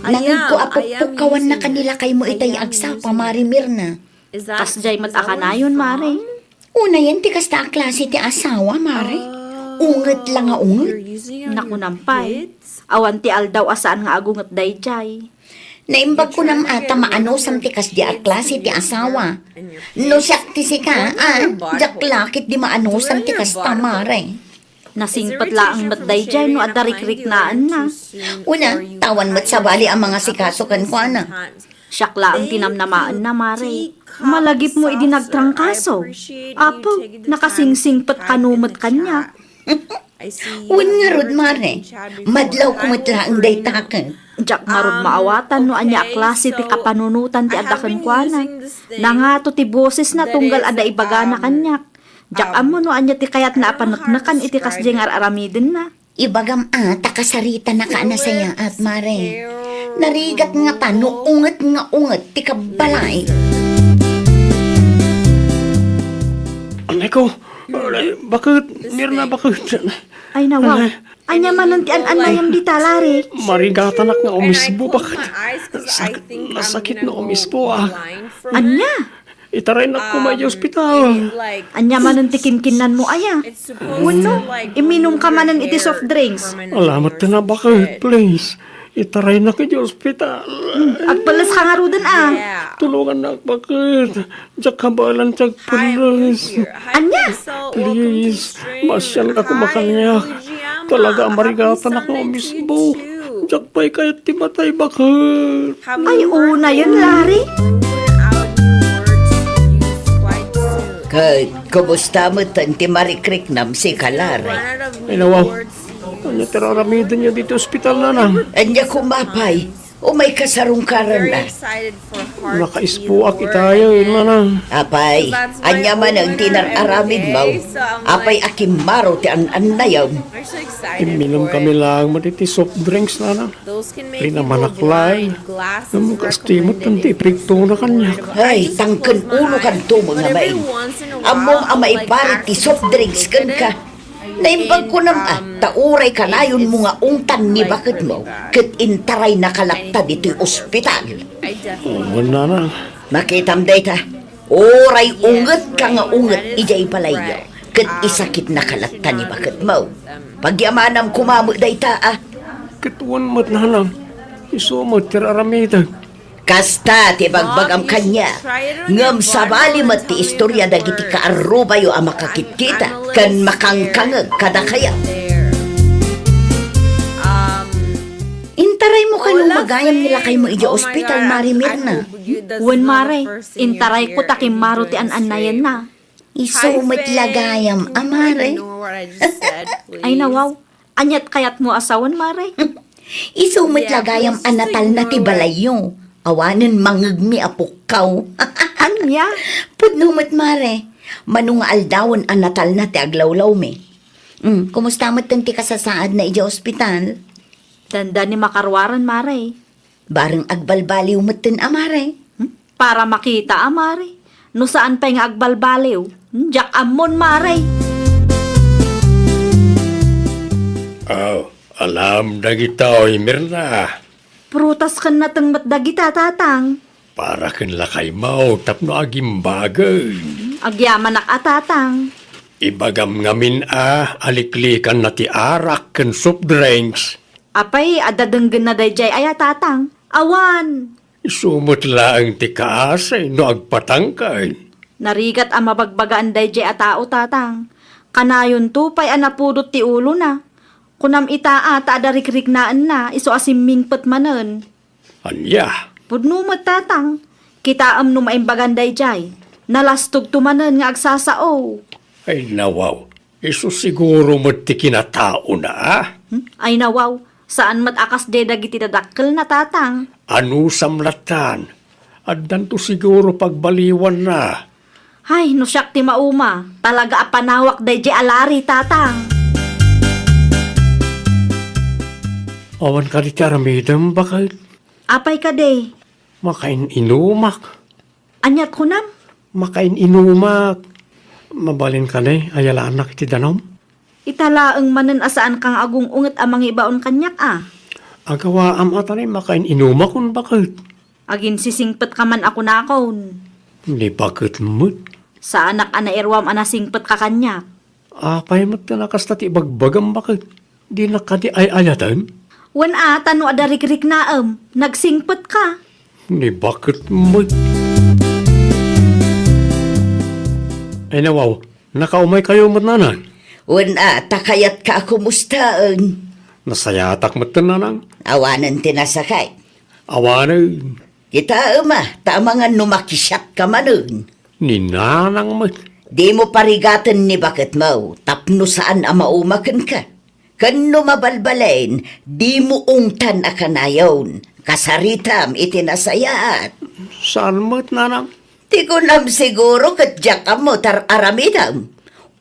Nangegko a pukpukkawanna ken ni lakaymo itay agsapa, Mare Mirna. Kasdiay met a kanayon, Mare. Unayen ti kasta a klase ti asawa, Mare. Unget la nga unget. Nakunam pay. Awan ti aldaw a saan nga agunget daydiay. Naimbag kunam a ta maanusam ti kasdi a klase ti asawa. No siak ti sika, a, diak la ketdi maanusam ti kasta, Mare. Nasingpet laeng met daydiay no adda rikriknaenna. Una, ta awan met sabali a mangasikaso kenkuana. Siak laeng ti namnamaenna, Mare. Malagipmo idi nagtrangkaso. Apo, nakasingsingpet kano met kaniak. Wen ngarud, Mare. Madlawko met laeng dayta ket. Diak ngarud maawatan no ania a klase ti kapanunotan ti adda kenkuana. Nangato ti bosesna tunggal adda ibagana kaniak. Diak ammo no ania ti kayatna a paneknekan iti kasdiay nga ar-aramidenna. Ibagam a ta kasaritanaka a nasayaat, Mare. Narigat ngata no unget nga unget ti kabbalay. Anay ko, Ay, baket, Mirna, baket. Ay, nawaw. Ania manen ti an-annayam dita, Larry? Marigatanak nga umisbo, baket. Sak-, nasakit no umisbo, ah. Ania? Itaraynak koma iti ospital. Ania manen ti kinkinnanmo, aya? Wenno, iminumka manen iti soft drinks? Alamet na, baket, please. Itaraynak iti ospital. Agpelleska ngaruden, a. Tulongannak, baket. Diak kabaelan ti agpelles. Ania? Please, maasianka koma kaniak. Talaga a marigatanak nga umisbo. Diak pay kayat ti matay, baket. Ay, unayen, Larry. Ket kumusta met ti marikriknam sika, Larry? Ay, nawaw. Ania ti raramidenyo ditoy ospital, nanang? Ania koma pay? Umayka sarungkaranna. Nakaispuak itayo, nanang. Apay, ania manen ti nar-aramidmo? Apay a kimmaro ti an-annayam? Imminumkami laeng met iti soft drinks, nanang. Rinamanak laeng. Ngem kastoy met ti iprigtona kaniak. Ay, tangken ulokanto met nga main. Ammom a maiparit ti soft drinks kenka. Naimbag kunam a, ta uray kanayonmo nga ungtan ni baketmo, ket intaraynaka latta ditoy ospital. Wen, nanang. Makitam dayta, uray ungetka nga unget idiay balayyo, ket isakitnaka latta ni baketmo. Pagyamanam koma met dayta, a. Ket wen met, nanang, isu met ti ar-aramidek. Kasta ti ibagbagam kaniak, ngem sabali met ti istoria dagiti kaarrubayo a makakitkita ken makangkangeg kadakayo. Intaraymo kano gayam ni lakaymo idiay ospital, Mare Mirna? Wen, Mare, intarayko ta kimmaro ti an-annayenna. Isu met la gayam a, Mare. Ay, nawaw. Aniat kayatmo a sawen, Mare? Isu met la gayam a natalna ti balayyo. Awanen mangngegmi a pukkaw. Ania? Pudno met, Mare. Mano nga aldawen a natalna ti aglawlawmi. Mm, kumusta metten ti kasasaadna idiay ospital? Dandani makaruaren, Mare. Bareng agbalbaliw metten a, Mare. Hmm? Para makita a, Mare. No saan pay nga agbalbaliw, hmm, diak ammon, Mare. Oh, alam dagitoy, Mirna. Prutas ken nateng met dagita, Tatang. Para ken lakaymo tapno agimbagen. Agyamanak a, Tatang. Ibagam ngamin a aliklikanna ti arak ken soft drinks. Apay, adda denggenna daydiay aya, Tatang? Awan. Isu met laeng ti kaasi no agpatangken. Narigat a mabagbagaan daydiay a tao, Tatang. Kanayonto pay a napudot ti ulona. Kunam ita a ta adda rikriknaenna, isu a simmingpet manen. Ania? Pudno met, Tatang. Kitaem no maimbagan daydiay. Nalastogto manen nga agsasao. Ay, nawaw. Isu siguro met ti kinataona, a? Hmm? Ay, nawaw. Saan met a kasdiay dagiti dadakkelna, Tatang. Anusam lattan. Addanto siguro pagbaliwanna. Hay, no siak ti mauma, talaga a panawak daydiay a Larry, Tatang. Awan kadi ti aramidem, baket? Apay kadi? Makain-inumak. Aniat kunam? Makain-inumak. Mabalin kadi a yalaannak iti danum? Ita laeng manen a saanka nga agung-unget a mangibaon kaniak a? Agawaam a ta ni makain-inumakon, baket. Aginsisingpetka man a kunakon. Ni baket met. Saanak a nairuam a nasingpetka kaniak. Apay met ta nakasta ti ibagbagam, baket? Dinak kadi ay-ayaten? Wen a, ta no adda rikriknaem, nagsingpetka. Ni baket met. Ay nawaw, nakaumaykayo met, nanang? Wen a, ta kayatka a kumustaen. Nasayatak met, nanang. Awanen ti nasakit. Awanen. Kitaem a, ta amangan no makisiatka manen. Ni nanang met. Dimo parigaten ni baketmo tapno saan a mauma kenka. Ken no mabalbalin, dimo ungtan a kanayon. Kasaritam iti nasayaat. Saan met, nanang? Ti kunam siguro ket diak ammo ti ar-aramidem.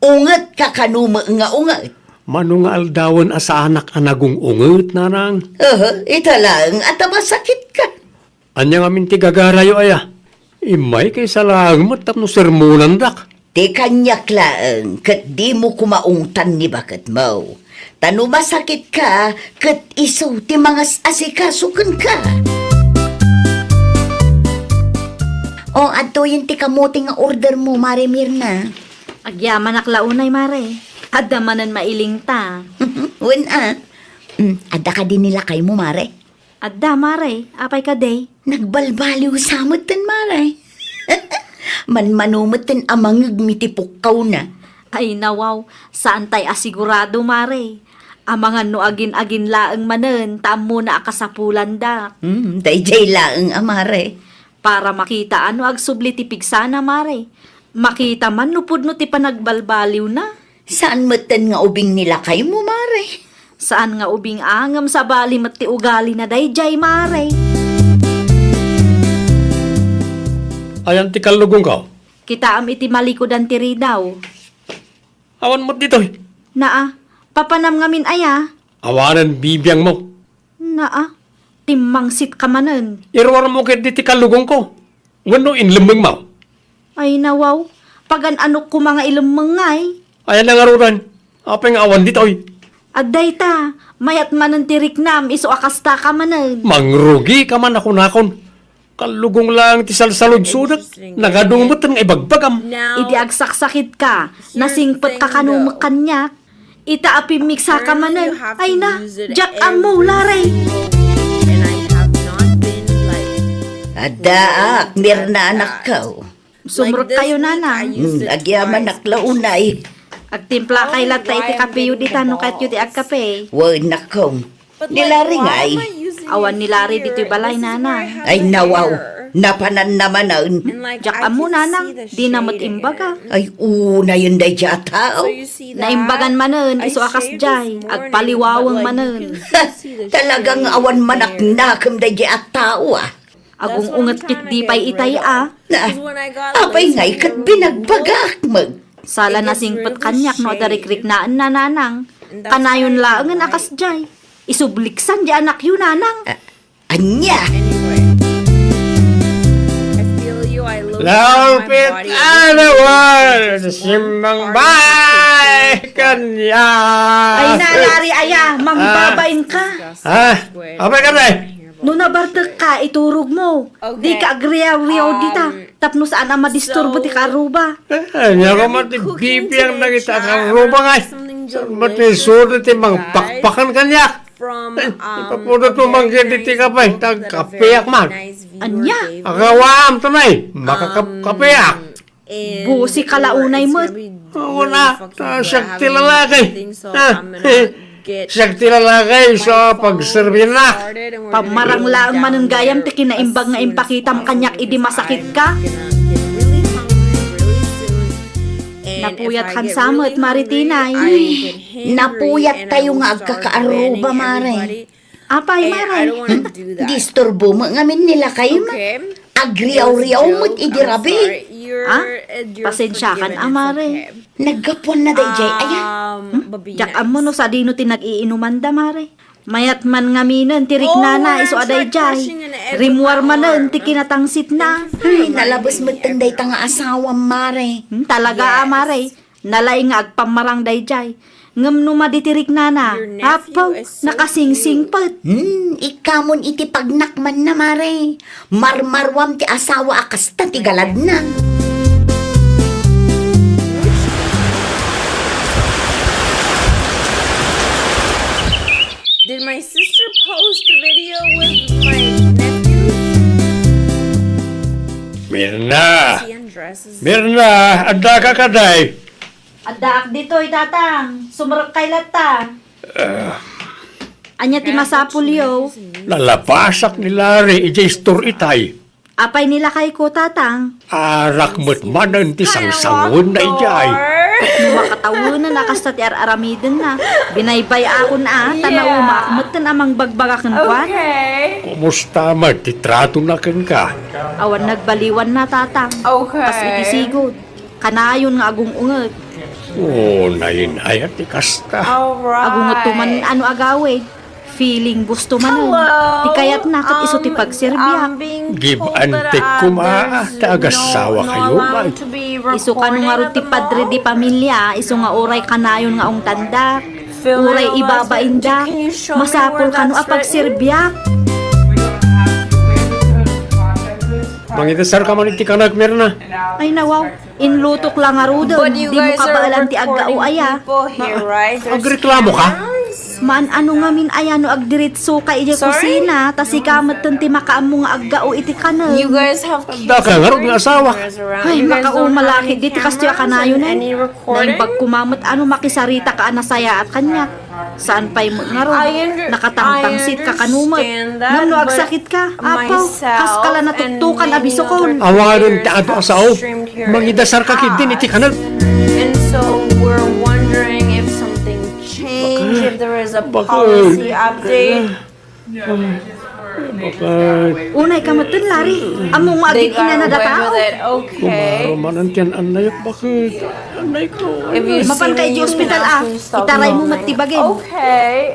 Ungetka kano met nga unget. Mano nga aldawen a saanak a nagung-unget, nanang? Aha, ita laeng a ta masakitka. Ania ngamin ti gagarayo aya? Immayka isa laeng met tapno sermonandak. Ti kaniak laeng ket dimo koma ungtan ni baketmo. Ta no masakitka, ket isu ti mangas-asikaso kenka. O, adtoyen ti kamote nga ordermo, Mare Mirna. Agyamanak la unay, Mare. Adda manen mailingta. Wen a. Mm, adda kadi ni lakaymo, Mare? Adda, Mare. Apay kadi? Nagbalbaliw sa metten, Mare. Manmano metten a mangegmi ti pukkawna. Ay, nawaw. Saantay a sigurado, Mare. Amangan no agin-agin laeng manen, ta ammona a kasapulandak. Hmm, daydiay laeng a, Mare. Para makita no agsubli ti pigsana, Mare. Makita man no pudno ti panagbalbaliwna. Saan metten nga ubing ni lakaymo, Mare? Saan nga ubing a, ngem sabali met ti ugalina daydiay, Mare. Ayan ti kallugongko? Kitaem iti malikudan ti ridaw. Awan met ditoy. Naa, papanam ngamin aya? Awanen bibiangmo. Naa, timmangsitka manen. Iruarmo ketdi ti kallugongko. Wenno inlemmengmo? Ay, nawaw. Pagan-anok koma nga ilemmeng ngay. Ayan na ngaruden. Apay nga awan ditoy? Adda ita, mayat manen ti riknam, isu a kasta ka manen. Mangrugika man a kunakon. Kallugong laeng ti salsaludsodak. Nagadu metten nga ibagbagam. Idi agsaksakitka, nasingpetka kano met kaniak. Ita a pimmiksa ka manen. Ay na, diak ammo, Larry. Addaak, Mirna, anakko. Sumrekkayo, nanang. Hmm, agyamanak la unay. Agtimplakay latta iti kapeyo dita no kayatyo ti agkape. Wen, nakko. Ni Larry ngay? Awan ni Larry ditoy balay, nanang. Ay, nawaw. Napananna manen. Diak ammo, nanang. Dina met imbaga. Ay, unayen daydiay a tao. Naimbagan manen, isu a kasdiay. Agpaliwaweng manen. Talaga nga awan manaknakem daydiay a tao, ah. Agung-unget ketdi pay itay a. Na, apay ngay ket binagbagak met? Sala nasingpet kaniak no adda rikriknaenna, nanang. Kanayon laengen a kasdiay. Isubliksan di anakyo, nanang. Ah, ania? Laupit adawan, simmang bay kaniak. Ay na, Larry, aya, mangbabain ka. Ah, apay ka, Nay? No nabartek ka, iturog mo. Di ka agriaw-riaw dita. Tapno saan a madisturbo ti karuba. Eh, ania koma ti bibiang dagiti karuba ngay. Saan met ti suri ti mangpakpakan kaniak? Eh, ipapudot mo man gayam ditoy kape, ta agkapeak man. Ania? Agawaam ta nay, makakapkapeak. Busika la unay met. Awan a, ta siak ti lalaki. Ah, eh, siak ti lalaki, so pagserbiennak. Pammarang laeng manen gayam ti kinaimbag nga impakitam kaniak idi masakitka. Napuyat kansa met, Mare Tinay. Napuyattayo nga agkakaarruba, Mare. Apay, Mare? Disturbo met ngamin ni lakayem. Agriaw-riaw met idi rabii. Ah? Pasensiakan a, Mare. Naggapuanna daydiay aya. Hmm? Diak ammo no sadino ti nag-iinumanda, Mare. Mayat man ngaminen ti riknana isu a daydiay. Rimmuar manen ti kinatangsitna. Ay, nalabes metten dayta nga asawam, Mare. Hmm, talaga a, Mare. Nalaing nga agpammarang daydiay. Ngem no madi ti riknana, apo, nakasingsingpet. Hmm, ikkamon iti pagnakmanna, Mare. Marmaruam ti asawa a kasta ti galadna. Did my sister post a video with my nephew? Mirna! Mirna, adda ka kadi? Addaak ditoy, Tatang. Sumrekkay latta. Ah. Ania ti masapulyo? Nalabasak ni Larry idiay store itay. Apay ni lakayko, Tatang? Arak met manen ti sangsanguenna idiay. No makatawenan a kasta ti ar-aramidenna, binaybay-akon a, ta naumaak metten a mangbagbaga kenkuana. Kumusta met ti tratona kenka? Awan nagbaliwanna, Tatang. Kas iti sigud. Kanayon nga agung-unget. O, nainayat ti kasta. Agungetto man a no agawid. feeling gusto manen. Ti kayatna ket isu ti pagserbiak. Give and take koma ti agasawa kayo, bay. Isu kano ngarud ti padre di pamilia, isu nga uray kanayon nga ungtandak, uray ibabaindak, masapul kano a pagserbiak. Mangidasar ka man iti kanak, Mirna. Ay, nawaw. Inlutok la ngaruden, dimo kabaelan ti aggao aya. Agreklamo ka? Maan-ano ngamin aya no agdiritso ka idiay kusina, ta sika metten ti makaammo nga aggao iti kanen. Adda ka ngarud nga asawa. Ay, makauma la ketdi ti kastoy a kanayonen. Naimbag koma met a no makisarita ka a nasayaat kaniak. Saan pay met ngarud, nakatangtangsit ka kano met. Ngem no agsakit ka, apo, kaska la natuktokan a bisukon. Awanen ti adu a sao. Mangidasar ka ketdin iti kanen. And so we're wondering if something changed, if there is a policy update. Bakit? Unay ka metten, Larry. Ammom nga agin-inanada tao. Kumaro manen ti annayok, bakit? Annayok. Mapan ka iti ospital, a. Itaraymo met ti bagim.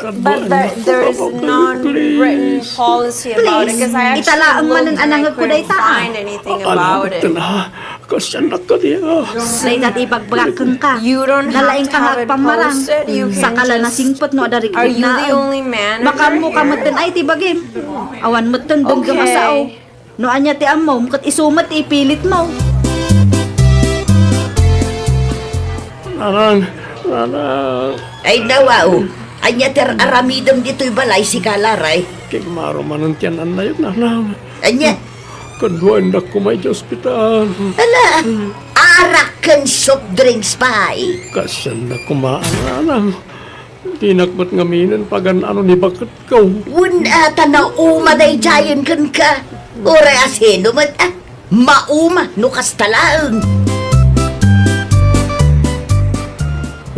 Kaduaennak, please. Please, ita laeng manen a nangegko dayta, a. Ala, metten, a. Kasiannak kadi, a. Dayta ti ibagbagak kenka. Nalaingka nga agpammarang. Saka la nasingpet no adda riknaan. Makaammo ka metten ay ti bagim. Awan metten denggem a sao. No ania ti ammom, ket isu met ti ipilitmo. Nanang, nanang. Ay, nawaw. Ania ti ar-aramidem ditoy balay, sika, Larry? Kumaro manen ti annayok, nanang. Ania? Kaduaennak koma iti ospital. Ala, arak ken soft drinks pay. Kasiannak koma, nanang. Dinak met ngaminen pagan-ano ni baketko. Wen a, ta nauma daydiayen kenka. Uray a sino met, a, mauma no kasta laeng.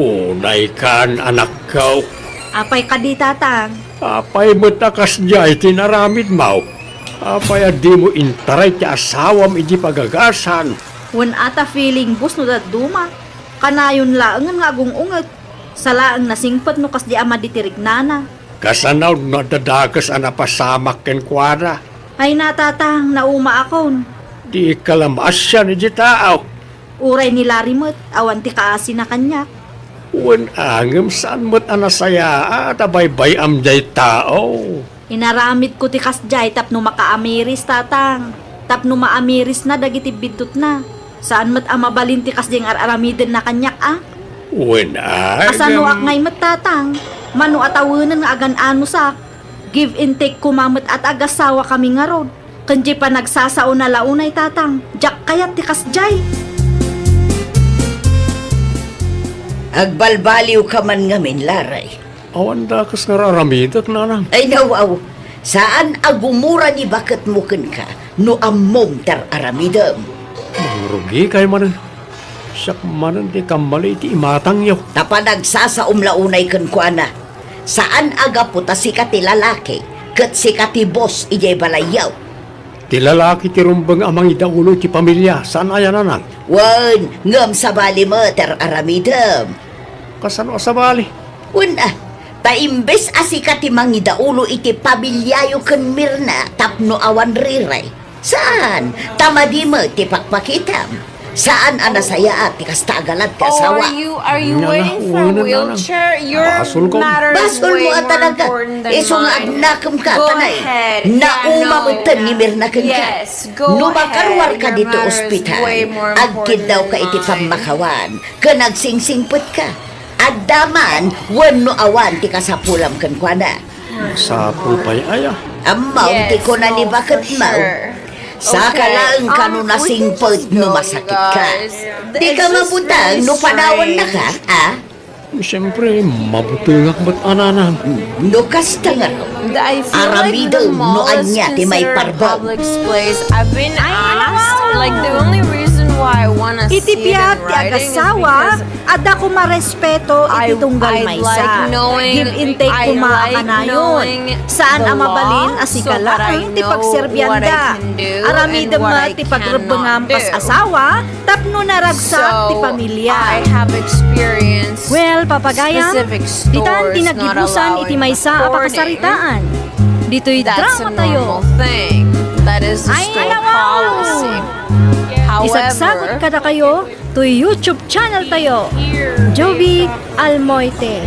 Unaykan, anakko. Apay kadi, tatang? Apay met a kasdiay ti inaramidmo? Apay a dimo intaray ti asawam idi pagagasan? Wen a, ta feeling bus no dadduma. Kanayon laengen nga agung-unget. Sa laeng nasingpet no kasdi a madi ti riknana. Kasano no adda dakes a napasamak kenkuana? Ay na, tatang, naumaakon. Dika la maasian iti tao. Uray ni Larry met, awan ti kaasina kaniak. Wen a, ngem saan met a nasayaat a baybay-am diay tao. Inaramidko ti kasdiay tapno makaamiris, tatang. Tapno maamirisna dagiti biddutna. Saan met a mabalin ti kasdiay nga ar-aramidenna kaniak, a? Wen, a, kasanoak ngay met, tatang? Mano a tawenen nga agan-anosak? Give and take koma met a ti agasawakami ngarud. Ken diay panagsasaona la unay, tatang. Diak kayat ti kasdiay. Agbalbaliwka man ngamin, Larry. Awan dakes nga ar-aramidek, nanang. Ay, nawaw. Saan a gumura ni baketmo kenka no ammom ti ar-aramidem. Mangrugikay manen. Siak manen ti kammali iti imatangyo. Ta panagsasaom la unay kenkuana. Saan a gapu ta sika ti lalaki, ket sika ti boss idiay balayyo. Ti lalaki ti rumbeng a mangidaulo iti pamilia, saan aya, nanang? Wen, ngem sabali met ti ar-aramidem. Kasano a sabali? Wen a, ta imbes a sika ti mangidaulo iti pamiliayo ken Mirna tapno awan riray, saan, ta madi met ti pakpakitam. Saan a nasayaat ti kasta a galad ket asawa. Are you, are you waiting for a wheelchair? Your matter is way more important than mine. Basolko. Basolmo a talaga. Isu nga agnakemka, tanay. Go ahead. Yeah, no. Nauma metten ni Mirna kenka. Yes, go ahead. No makaruarka ditoy ospital, agkiddawka iti pammakawan. Ken agsingsingpetka. Adda man wenno awan ti kasapulam kenkuana. Masapul pay aya. Ammom ti kuna ni baketmo. Saka laeng kano nasingpet no masakitka. Dika mabuteng no panawennaka, a? Siempre, mabutengak met a, nanang. No kasta ngarud, aramidem no ania ti maiparbaw. I've been asked, like, the only reason Iti biag ti agasawa, adda koma respeto iti tunggal maysa. Give and take koma a kanayon. Saan a mabalin a sika laeng ti pagserbianda. Aramidem met ti pagrebbengam kas asawa tapno naragsak ti pamilya. Well, Papa Gayam, ditan ti nagibusan iti maysa a pakasaritaan. Ditoy drama tayo. Ay, alawaw! Isagsagut kadakayo toy YouTube channel tayo, Jovi Almoite.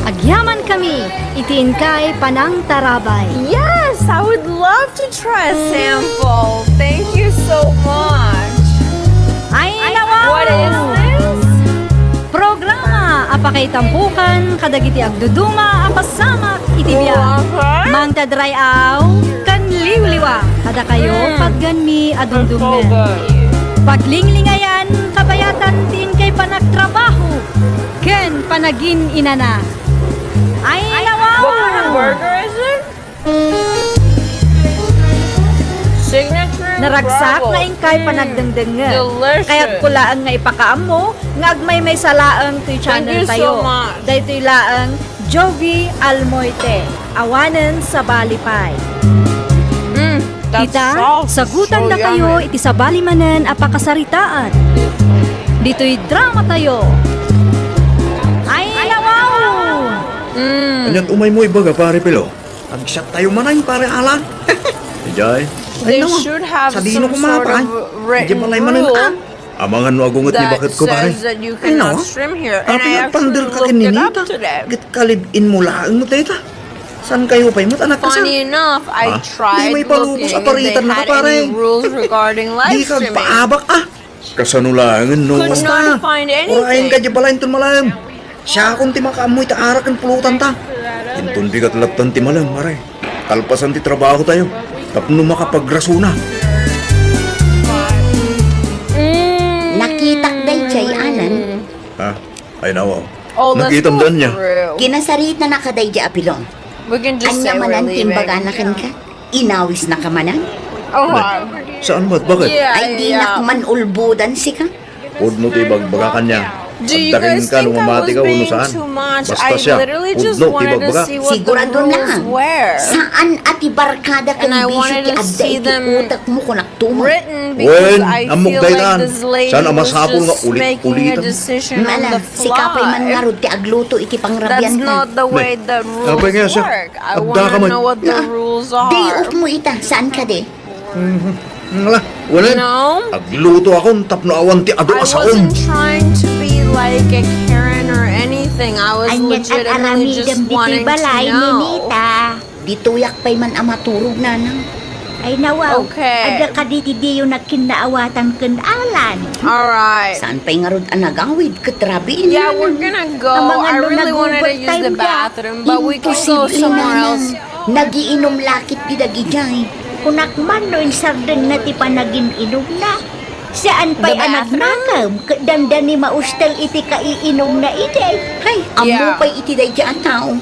Agyaman kami iti inkay panangtarabay. Yes, I would love to try a sample. Thank you so much. Ay, alawaw! What is this? Programa a pakaitampukan kadagiti agduduma a pasamak iti biag. Mangtadray-aw ken liwliwa kadakayo, patganmi a dumdumngen. Paglinglingayan, kabayatan ti inkay panagtrabaho ken panagin-inana. Ay, alawaw! What kind of burger is it? Naragsak na inkay panagdengdengngeg. Kayatko laeng nga ipakaammo nga agmaymaysa laeng toy channel tayo. Daytoy laeng Jovi Almoite, awanen sabali pay. Ita, sagutan dakayo iti sabali manen a pakasaritaan. Ditoy drama tayo. Ay, alawaw! Ania't umaymo ibaga, Pare Pilo? Agsiak tayo manen, Pare Alan. Idiay. Ay, nawa. Sadino koma, Pare? Idiay balay manen, ah. Amangan no agunget ni baketko, Pare. Ay, nawa. Apay nga agpander ka ken ni Nita? Ket kalib-inmo laeng met dayta. Saan kayo pay met a nagkasal? Ha? Di maipalubos a paritan na ka, Pare. Di ka agpaabak, ah. Kasano laengen no? Basta, urayen ka diay balay inton malem. Siakon ti makaammo iti arak ken pulotanta. Inton bigat lattan ti malem, are. Kalpasan ti trabaho tayo. Tapno makapagrasona. Nakitak daydiay, Alan. Ha? Ay, nawa. Nakitam da ania? Kinasaritanaka daydiay a Pilong. Ania manen ti imbagana kenka? Inawisnaka manen? Saan met? Bakit? Ay, dinak man ulbodan sika. Pudno ti ibagbaga kaniak. Adda kenka no mamatika wenno saan. Basta siak, pudno ti ibagbaga. Siguradon lang. Saan a ti barkada ken bisio ti adda iti utekmo, kunakto met. Wen, ammok daytan. Saan a masapul nga ulit-ulitan. Ala, sika pay man ngarud ti agluto iti pangrabianta. Apay nga siak? Adda ka met. Diokmo ita, saan kadi? Ala, wen, agluto akon tapno awan ti adu a saom. Aniat aramidem ditoy balay, Ninita? Ditoyak pay man a maturog, Nanang. Ay, nawaw. Adda kadi ti diyo nagkinnaawatan ken Alan? Saan pay ngarud a nagawid ket rabii, Nanang? Amangan no nagugot pay met. Imposible, Nanang. Nagiinum la ketdi dagidiay. Kunak man no insardenna ti panagin-inumna. Saan pay a nagnakem ket dandani maustel iti kaiinumna idi. Hay, ammo pay iti daydiay a tao.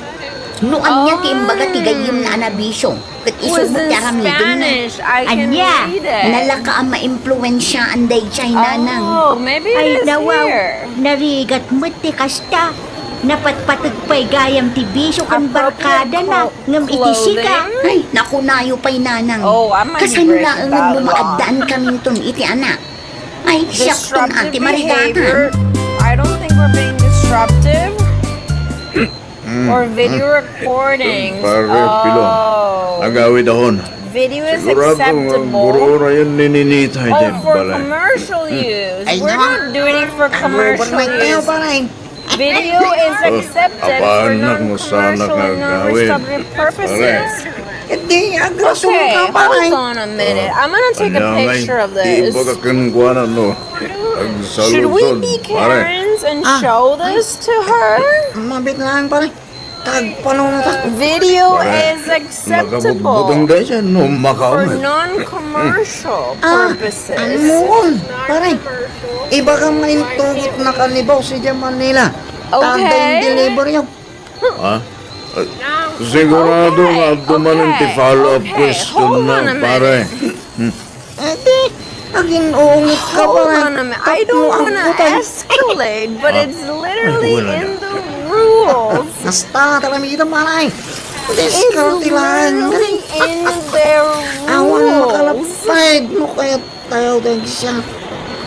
No ania ti imbaga ti gayyemna a nabisio, ket isu met ti aramidemna. Ania? Nalaka a maimpluensiaan daydiay, Nanang. Ay, nawaw, narigat met ti kasta. Napatpateg pay gayam ti bisio ken barkadana, ngem iti sika. Ay, nakunayo pay, Nanang. Kasano laengen no maaddaankaminton iti anak? Ay, siakton a ti marigatan. I don't think we're being disruptive. Or video recordings. Pare Pilo. Agawid ahon. Video is acceptable. Sigurado nga agururay ni Ninita idiay balay. Oh, for commercial use. We're not doing it for commercial use. Video is accepted for non-commercial and non-restorative purposes. Iti agrason ka, pare. Okay, hold on a minute. I'm gonna take a picture of this. Ania ngay, ibaga kenkuana no agsaludsod, pare. Should we be Karens and show this to her? Mabiit laeng, pare. Tagpano na ta. Video is acceptable. Nakabutbuteng daydiay no makaon. For non-commercial purposes. Ammoon, pare. Ibagam nga intugot na kanibaw si Manila. Okay. Tanda in delivery. Ha? Eh, sigurado nga adda manen ti follow-up question na, pare. Hmm. Edi, Agin-ungit ka. Hold on a minute. I don't wanna escalate, but it's literally in the rules. Basta, talamita, manay. Diskarte lang. It's literally in their rules. Awan makalapad no kayat tayo din siya.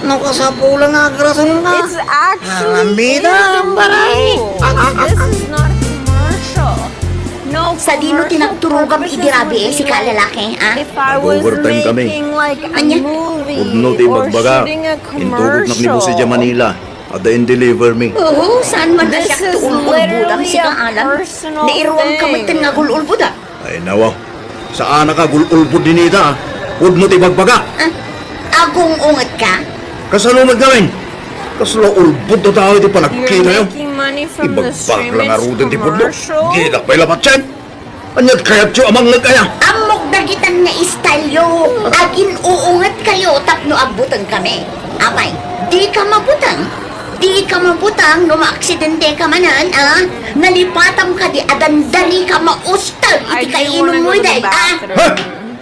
No kasapulan nga agrason ka. It's actually in the rules. This is not a commercial. No. Sadino ti nagturogam idi rabii, sika a lalaki, a? Nag-overtime kami. Ania? Pudno ti ibagbagak. Intugot nak ni Boss idiay Manila. Adda in-deliver mi. Oo, saan man a siak ti ul-ulbodam, sika, Alan? Nairuam ka metten nga agul-ulbodam. Ay, nawa. Saanak a agul-ulbod, Ninita, a. Pudno ti ibagbagak. A? Agung-unget ka? Kasano met ngamin? Kasla ulbod a tao iti panagkitayo. Ibagbagak la ngaruden ti pudno. Dinak pay la patien. Aniat kayatyo a mangngeg aya? Ammok dagitan nga style-yo. Agin-uunget kayo tapno agbuteng kami. Apay, di ka mabuteng? Di ka mabuteng no maaksidente ka manen, a? Nalipatam kadi a dandani ka maustel iti kaiinummo, day, a? Huh?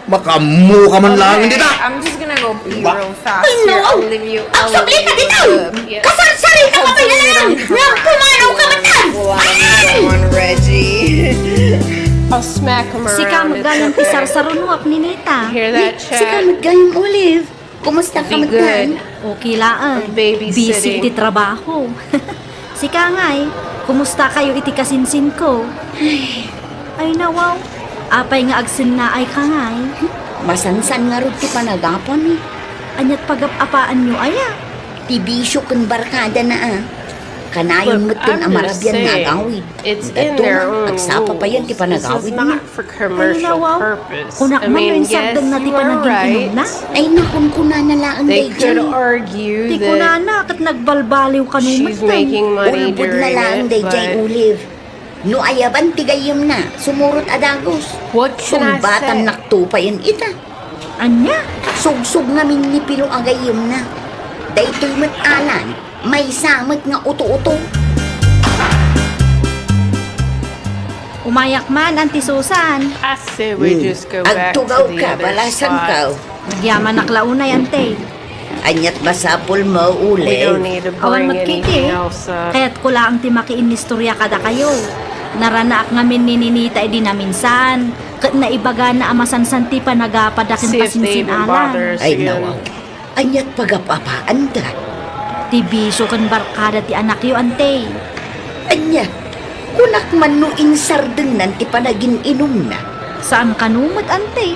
Makaammo ka man laeng dita. I'm just gonna go pee real fast. Ay, no! Agsubli ka dita! Kasarsarita ka pay laeng! Ngem pumanaw ka met! Ay! I'll smack him around. Sika met gayam ti sarsarunoak, Ninita. Hear that, Chet? Sika met gayam, Olive. Kumusta ka met gayam? Okay laeng. Busy iti trabaho. Sika ngay, kumusta kayo iti kasinsinko? Ay, nawaw. Apay nga agsennaay ka ngay? Masansan ngarud ti panagapami. Aniat pagap-apaanyo aya? Ti bisio ken barkadana, a. Kanayon metten a marabian nga agawid. It's in their own rules. Agsapa payen ti panagawidna. Ay, nawaw. Kunak man no insardengna ti panagin-inumna. Ay, nakunkunana laeng daydiay. Ti kunana ket nagbalbaliw kano metten. Ulbodna laeng daydiay, Olive. No ayaban ti gayyemna, sumurot a dagus. Sungbatan nakto payen ita. Ania? Sugsog ngamin ni Pilo a gayyemna. Daytoy met, Alan, maysa met nga uto-uto. Umayak man, Auntie Susan. Agtugaw ka, balasanko. Agyamanak la unay, Auntie. Aniat masapulmo, Olive? Awan met ketdi. Kayatko laeng ti makiinnistorya kadakayo. Naranaak ngamin ni Ninita idi naminsan, ket naibagana a masansan ti panagapada ken pasinsin-ana. Ay, nawaw. Aniat pagap-apaanda? Ti bisio ken barkada ti anakyo, Auntie. Ania? Kunak man no insardengnan ti panagin-inumna. Saan kano met, Auntie?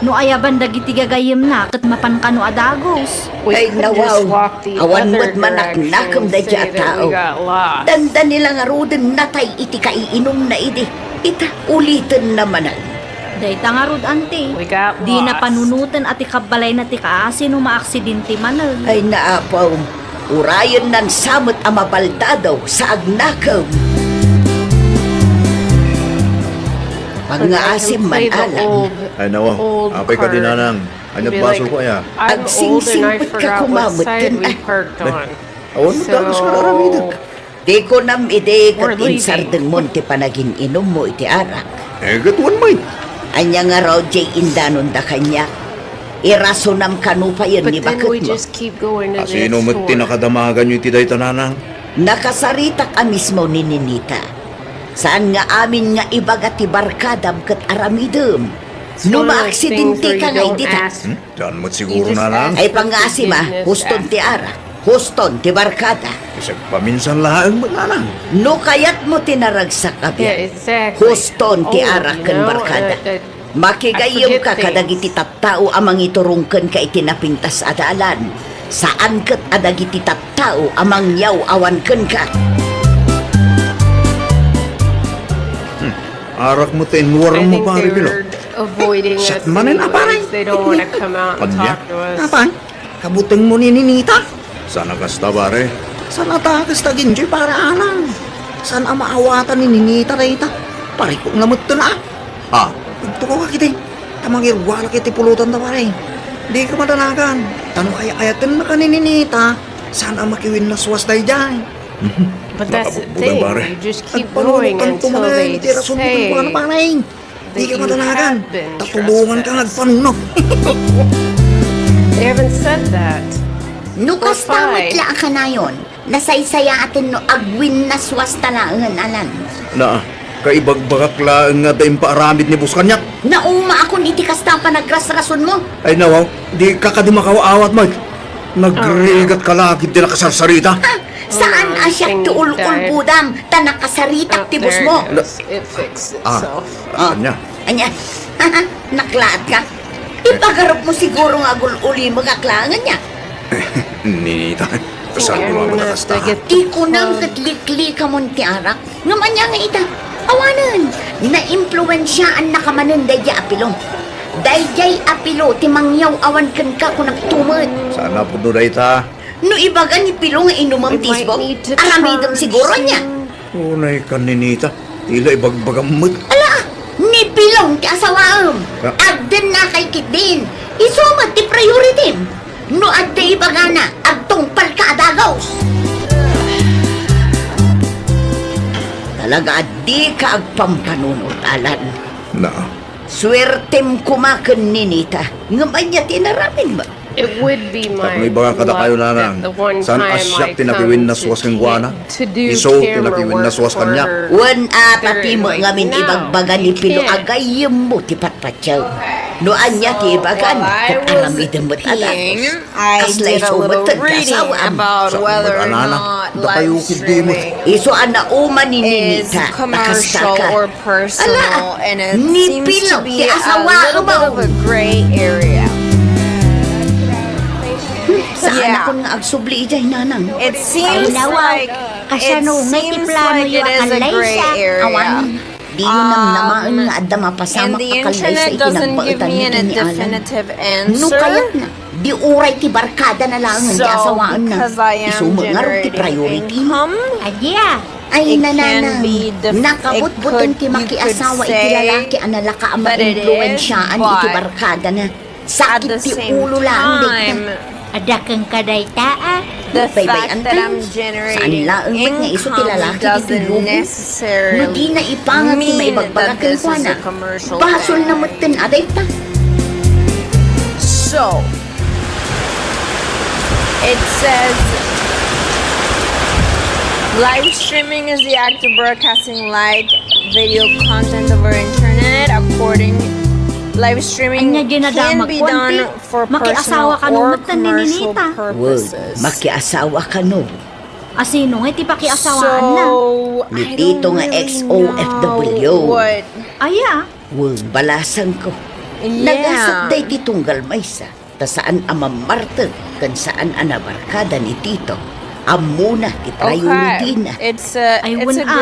No ayaban dagiti gagayyemna ket mapan kano a dagus. Ay, nawaw. Awan met manaknakem daydiay a tao. Dandani la ngaruden natay iti kaiinumna idi. Ita, ulitenna manen. Dayta ngarud, Auntie. Dina panunoten a ti kabbalayna ti kaasi no maaksidente manen. Ay, naapaw. Urayennan sa met a mabaldado sa agnakem. Pangngaasim man, Alan. Ay, nawa. Apay kadi, Nanang? Aniat basolko aya? Agsingsimpet ka koma metten, a. Awan met dagus nga aramidek. Di kunam idi ket insardengmon ti panagin-inummo iti arak. Eh, ket wen met. Ania ngarud diay indanonda kaniak? Irasonam kano payen ni baketmo. Asino met ti nakadamaganyo iti dayta, Nanang? Nakasaritak a mismo ni Ninita. Saan nga amin nga ibaga ti barkadam ket aramidem no maaksidente ka nga idi ta. Hmm? Dian met siguro, Nanang. Ay, pangngaasim a, huston ti arak, huston ti barkada. Isagpaminsan laeng met, Nanang. No kayatmo ti naragsak a biag, huston ti arak ken barkada. Makigayyemka kadagiti tattao a mangiturong kenka iti napintas a dalan. Saan ket a dagiti tattao a mangyaw-awan kenka. Hmm. Arak met ti inwarmo, pare Pilo. Siak manen a, pare. Ania? Apay? Kabutengmo ni Ninita? Saan a kasta, pare? Saan a ta kasta, Ginjoy, pare Alan? Saan a maawatan ni Ninita dayta? Pare, kung nametten a. Ah. Agtukaw ka kiti. Ta mangiruarak iti pulotanta, pare. Dika madanagan. Ta no ay-ayatenna ka ni Ninita, saan a makiwinnaswas daydiay. But that's the thing. You just keep going until they say. Agpanunotkanto manen iti rason mo kenkuana, pare. Dika madanagan, ta tulonganka nga agpanunot. They haven't said that. No kasta met la a kanayon, nasaysayaaten no agwinnaswasta laengen, Alan. Na, kaibagbagak laeng nga adda impaaramid ni boss kaniak. Naumaakon iti kasta a panagrasrasonmo. Ay, nawaw, di ka kadi makaw-awat met. Nagrigat ka la ket di nakasarsarita. Ha? Saan a siak ti ul-ulbodam, ta nakasaritak ti boss mo. It fixed itself. Ah, ania? Ania? Naklaat ka? Ipagarupmo siguro nga agul-ulimekak laengen ania. Ninita, saan ko mamagakasta? Ti kunam ket liklikamon ti arak. Ngem ania nga ita? Awanen, naimpluensiaannaka manen daydiay a pilong. Daydiay a pilong ti mangyaw-awan kenka, kunak tumet. Saan a pudno dayta? No ibaga ni pilong nga inumem ti isbok, aramidem siguro ania. Unay ka, Ninita. Tila ibagbagam met. Ala, ni pilong ti asawaem. Ah. Agdennakay ketdin. Isu met ti prioritim. No adda ibagana, agtungpalka a dagus. Talaga a dika agpampanunot, Alan. Na. Suertem koma ken Ninita. Ngem ania ti inaramidmo? It would be my luck that the one time I found a situation to get to do it. Tapno ibagak kadakayo, Nanang, saan a siak ti nakiwinnaswas kenkuana? Isu ti nakiwinnaswas kaniak. Wen a, pati met ngamin ibagbaga ni Pilo a gayyemmo ti patpatiaw. No ania ti ibagan, ket aramidem met a dagus. Kasla isu met ti asawaem. Saan met a, Nanang, dakayo ketdi met. Isu a nauma ni Ninita, ta kasta ka. Ala, ni Pilo ti asawaem. Hmm, saanakon nga agsubli idiay, Nanang. Ay, nawaw, kasano ngay ti planoyo a kallaysa? Awan, diyo namnamaen nga adda mapasamak a kallaysa iti nagbaetanyo ken ni Alan. No kayatna, di uray ti barkadana laengen ti asawaenna. Isu met ngarud ti priority. Adia. Ay, Nanang, nakabutbuteng ti makiasawa iti lalaki a nalaka a maimpluensiaan iti barkadana. Sakit ti ulo laeng dayta. Adda kenka dayta, a? Baybay-antayo. Saan laeng met nga isu ti lalaki ditoy lubong. No dina ipanget ti maibagbaga kenkuana, basolna metten a dayta. So, it says, live streaming is the act of broadcasting live video content over internet. According, live streaming can be done for personal or commercial purposes. Wen, makiasawa kano. Asino nga ti pakiasawaanna? Ni Tito nga ex-O F W. Aya? Wen, balasangko. Nagasat daydi tunggal maysa. Ta saan a mammartek ken saan a nabarkada ni Tito. Ammona ti priority na. Ay, wen a,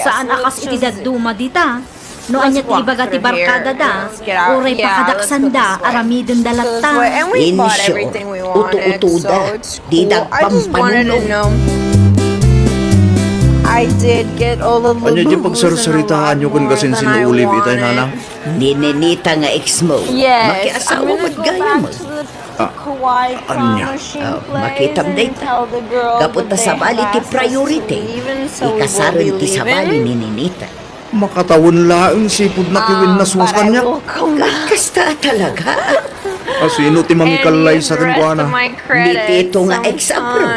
saan a kas iti dadduma dita. No ania ti ibaga ti barkadada, uray pakadaksanda, aramidenda latta. Insure, uto-utoda, dida agpampanunot. Ania ti pagsarsaritaanyo ken kasinsin Olive itay, Nanang? Ni Ninita nga ex mo, makiasawa met gayam. Ah, ania? Ah, makitam dayta. Gapu ta sabali ti priority, ikasaren ti sabali ni Ninita. Makatawen laeng sipud nakiwinnaswas kaniak. Kasta talaga. Asino ti mangikallaysa kenkuana? Ni Tito nga ex-abroad.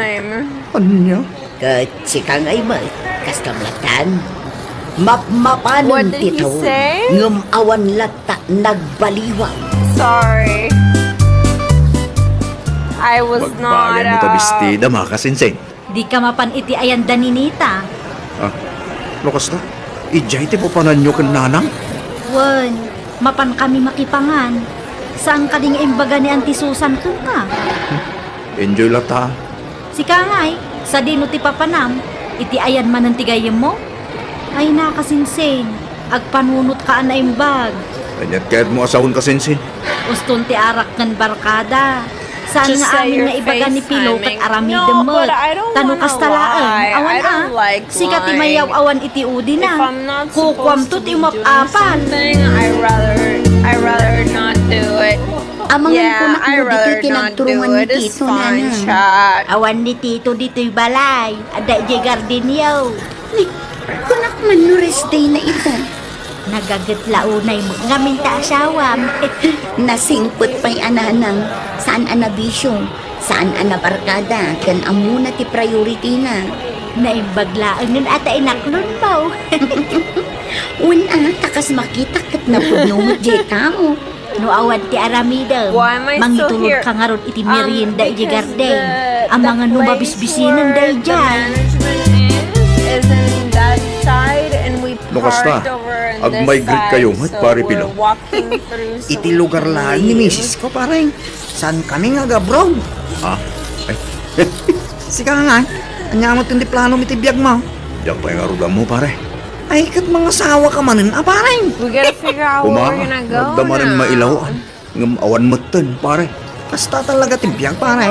Ania? Ket sika ngay met, kasta met latta. Mapmapanen ti tawen, ngem awan latta nagbaliwang. Sorry. I was not, uh, Magbagaymo ta bestida, makasinsin. Dika mapan iti ayan da Ninita. Ah, no kasta, idiay ti papananyo ken Nanang? Wen, mapan kami makipangan. Saan kadi nga imbaga ni Auntie Susan kenka? Enjoy latta. Sika ngay, sadino ti papanam? Iti ayan manen ti gayyemmo? Ay, nakasinsin, agpanunotka a naimbag. Aniat kayatmo a sawen, kasinsin? Uston ti arak ken barkada. Saan nga amin nga ibaga ni Pilo ket aramidem met. Ta no kasta laeng, awan a, sika ti mayaw-awan iti udina. Kukuamto ti umap-apal. Amangan ko nakno ditoy ti nagturungan ni Tito, Nanang. Awan ni Tito ditoy balay. Adda idiay gardenyo. Ni, kunak man no rest day na ita. Nagaget la unay met ngamin ta asawam. Nasingpet pay a nanang, saan a nabisio, saan a nabarkada, ken ammona ti priority na. Naimbag laengen a ta inaklonmo. Wen a, ta kas makitak ket napudno met diay tao. No awan ti aramidem, mangiturod ka ngarud iti merienda iti garden. Amangan no mabisbisinen daydiay. No kasta, agmigrate kayo met, Pare Pilo? Iti lugar laeng ni misis ko, pare. Saan kami nga agabroad? Ha? Ay. Sika nga, ania met ti planom iti biagmo? Diak pay ngarud ammo, pare. Ay, ket mangasawa ka manen a, pare. We gotta figure out where we're gonna go now. Kuma, adda manen mailawan. Ngem awan metten, pare. Kasta talaga ti biag, pare.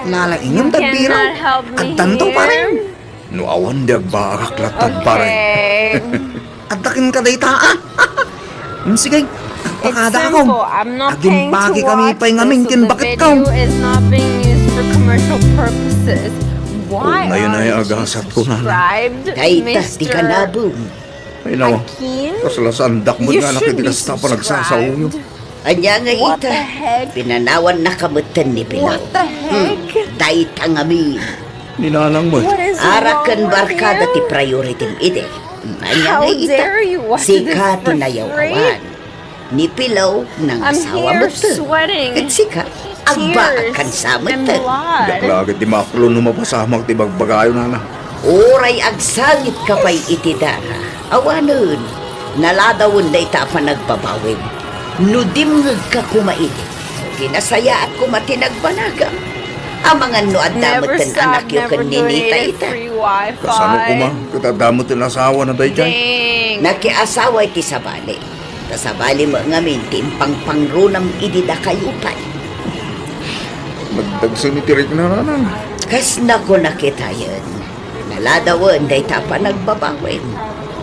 Lalaingem dagpira. Addanto, pare. No awan, di agbaagak lattan, pare. Adda kenka dayta, ah. Hmm, sige, agpakada ako. Agimbagi kami pay ngamin ken baketko. Unay, unay, agasatko, nana. Dayta ti kanabem. Ay, nawa. Kasla saandak met nga anak iti kasta a panagsasaoyo. Ania nga ita? Pinanawannaka metten ni Pilaw. Hmm, dayta ngamin. Ni nanang met. Ara ken barkada ti priority idi. Ania nga ita? Sika ti nayaw-awan. Ni Pilaw nangasawa metten. Ket sika, agbaag kansa metten. Diak la ket ti maaklon no mapasamak ti bagbagayo, nana. Uray agsangitka pay iti dara, awanen, naladawen dayta a panagbabawim. No dimngegka koma idi, ti nasayaat koma ti nagbanagam. Amangan no adda metten anakyo ken ni Nita ita. Kasano koma ket adda metten asawana daydiay? Nakiasawa iti sabali. Ta sabali met ngamin ti impangpangronam idi dakayo pay. Nagdagsen iti rikna, nanang. Kasna ko nakitayen. Naladawen dayta a panagbabawim.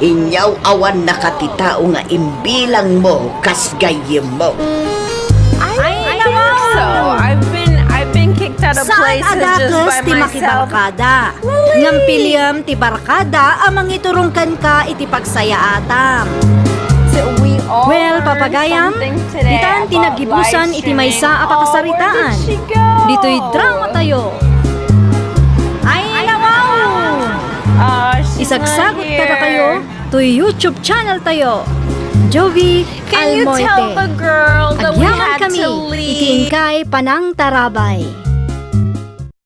Inyaw-awannaka ti tao nga imbilangmo kas gayyemmo. Ay, nako! I've been, I've been kicked out of places just by myself. Saan a dakes ti makibarkada. Ngem piliem ti barkada a mangiturong kenka iti pagsayaatam. Well, papagayam, ditan ti naggibusan iti maysa a pakasaritaan. Ditoy dramatayo. Ay, nawaw! Isagsagot kadakayo toy YouTube channel tayo, Jovi Almoite. Agyaman kami iti inkay panangtarabay.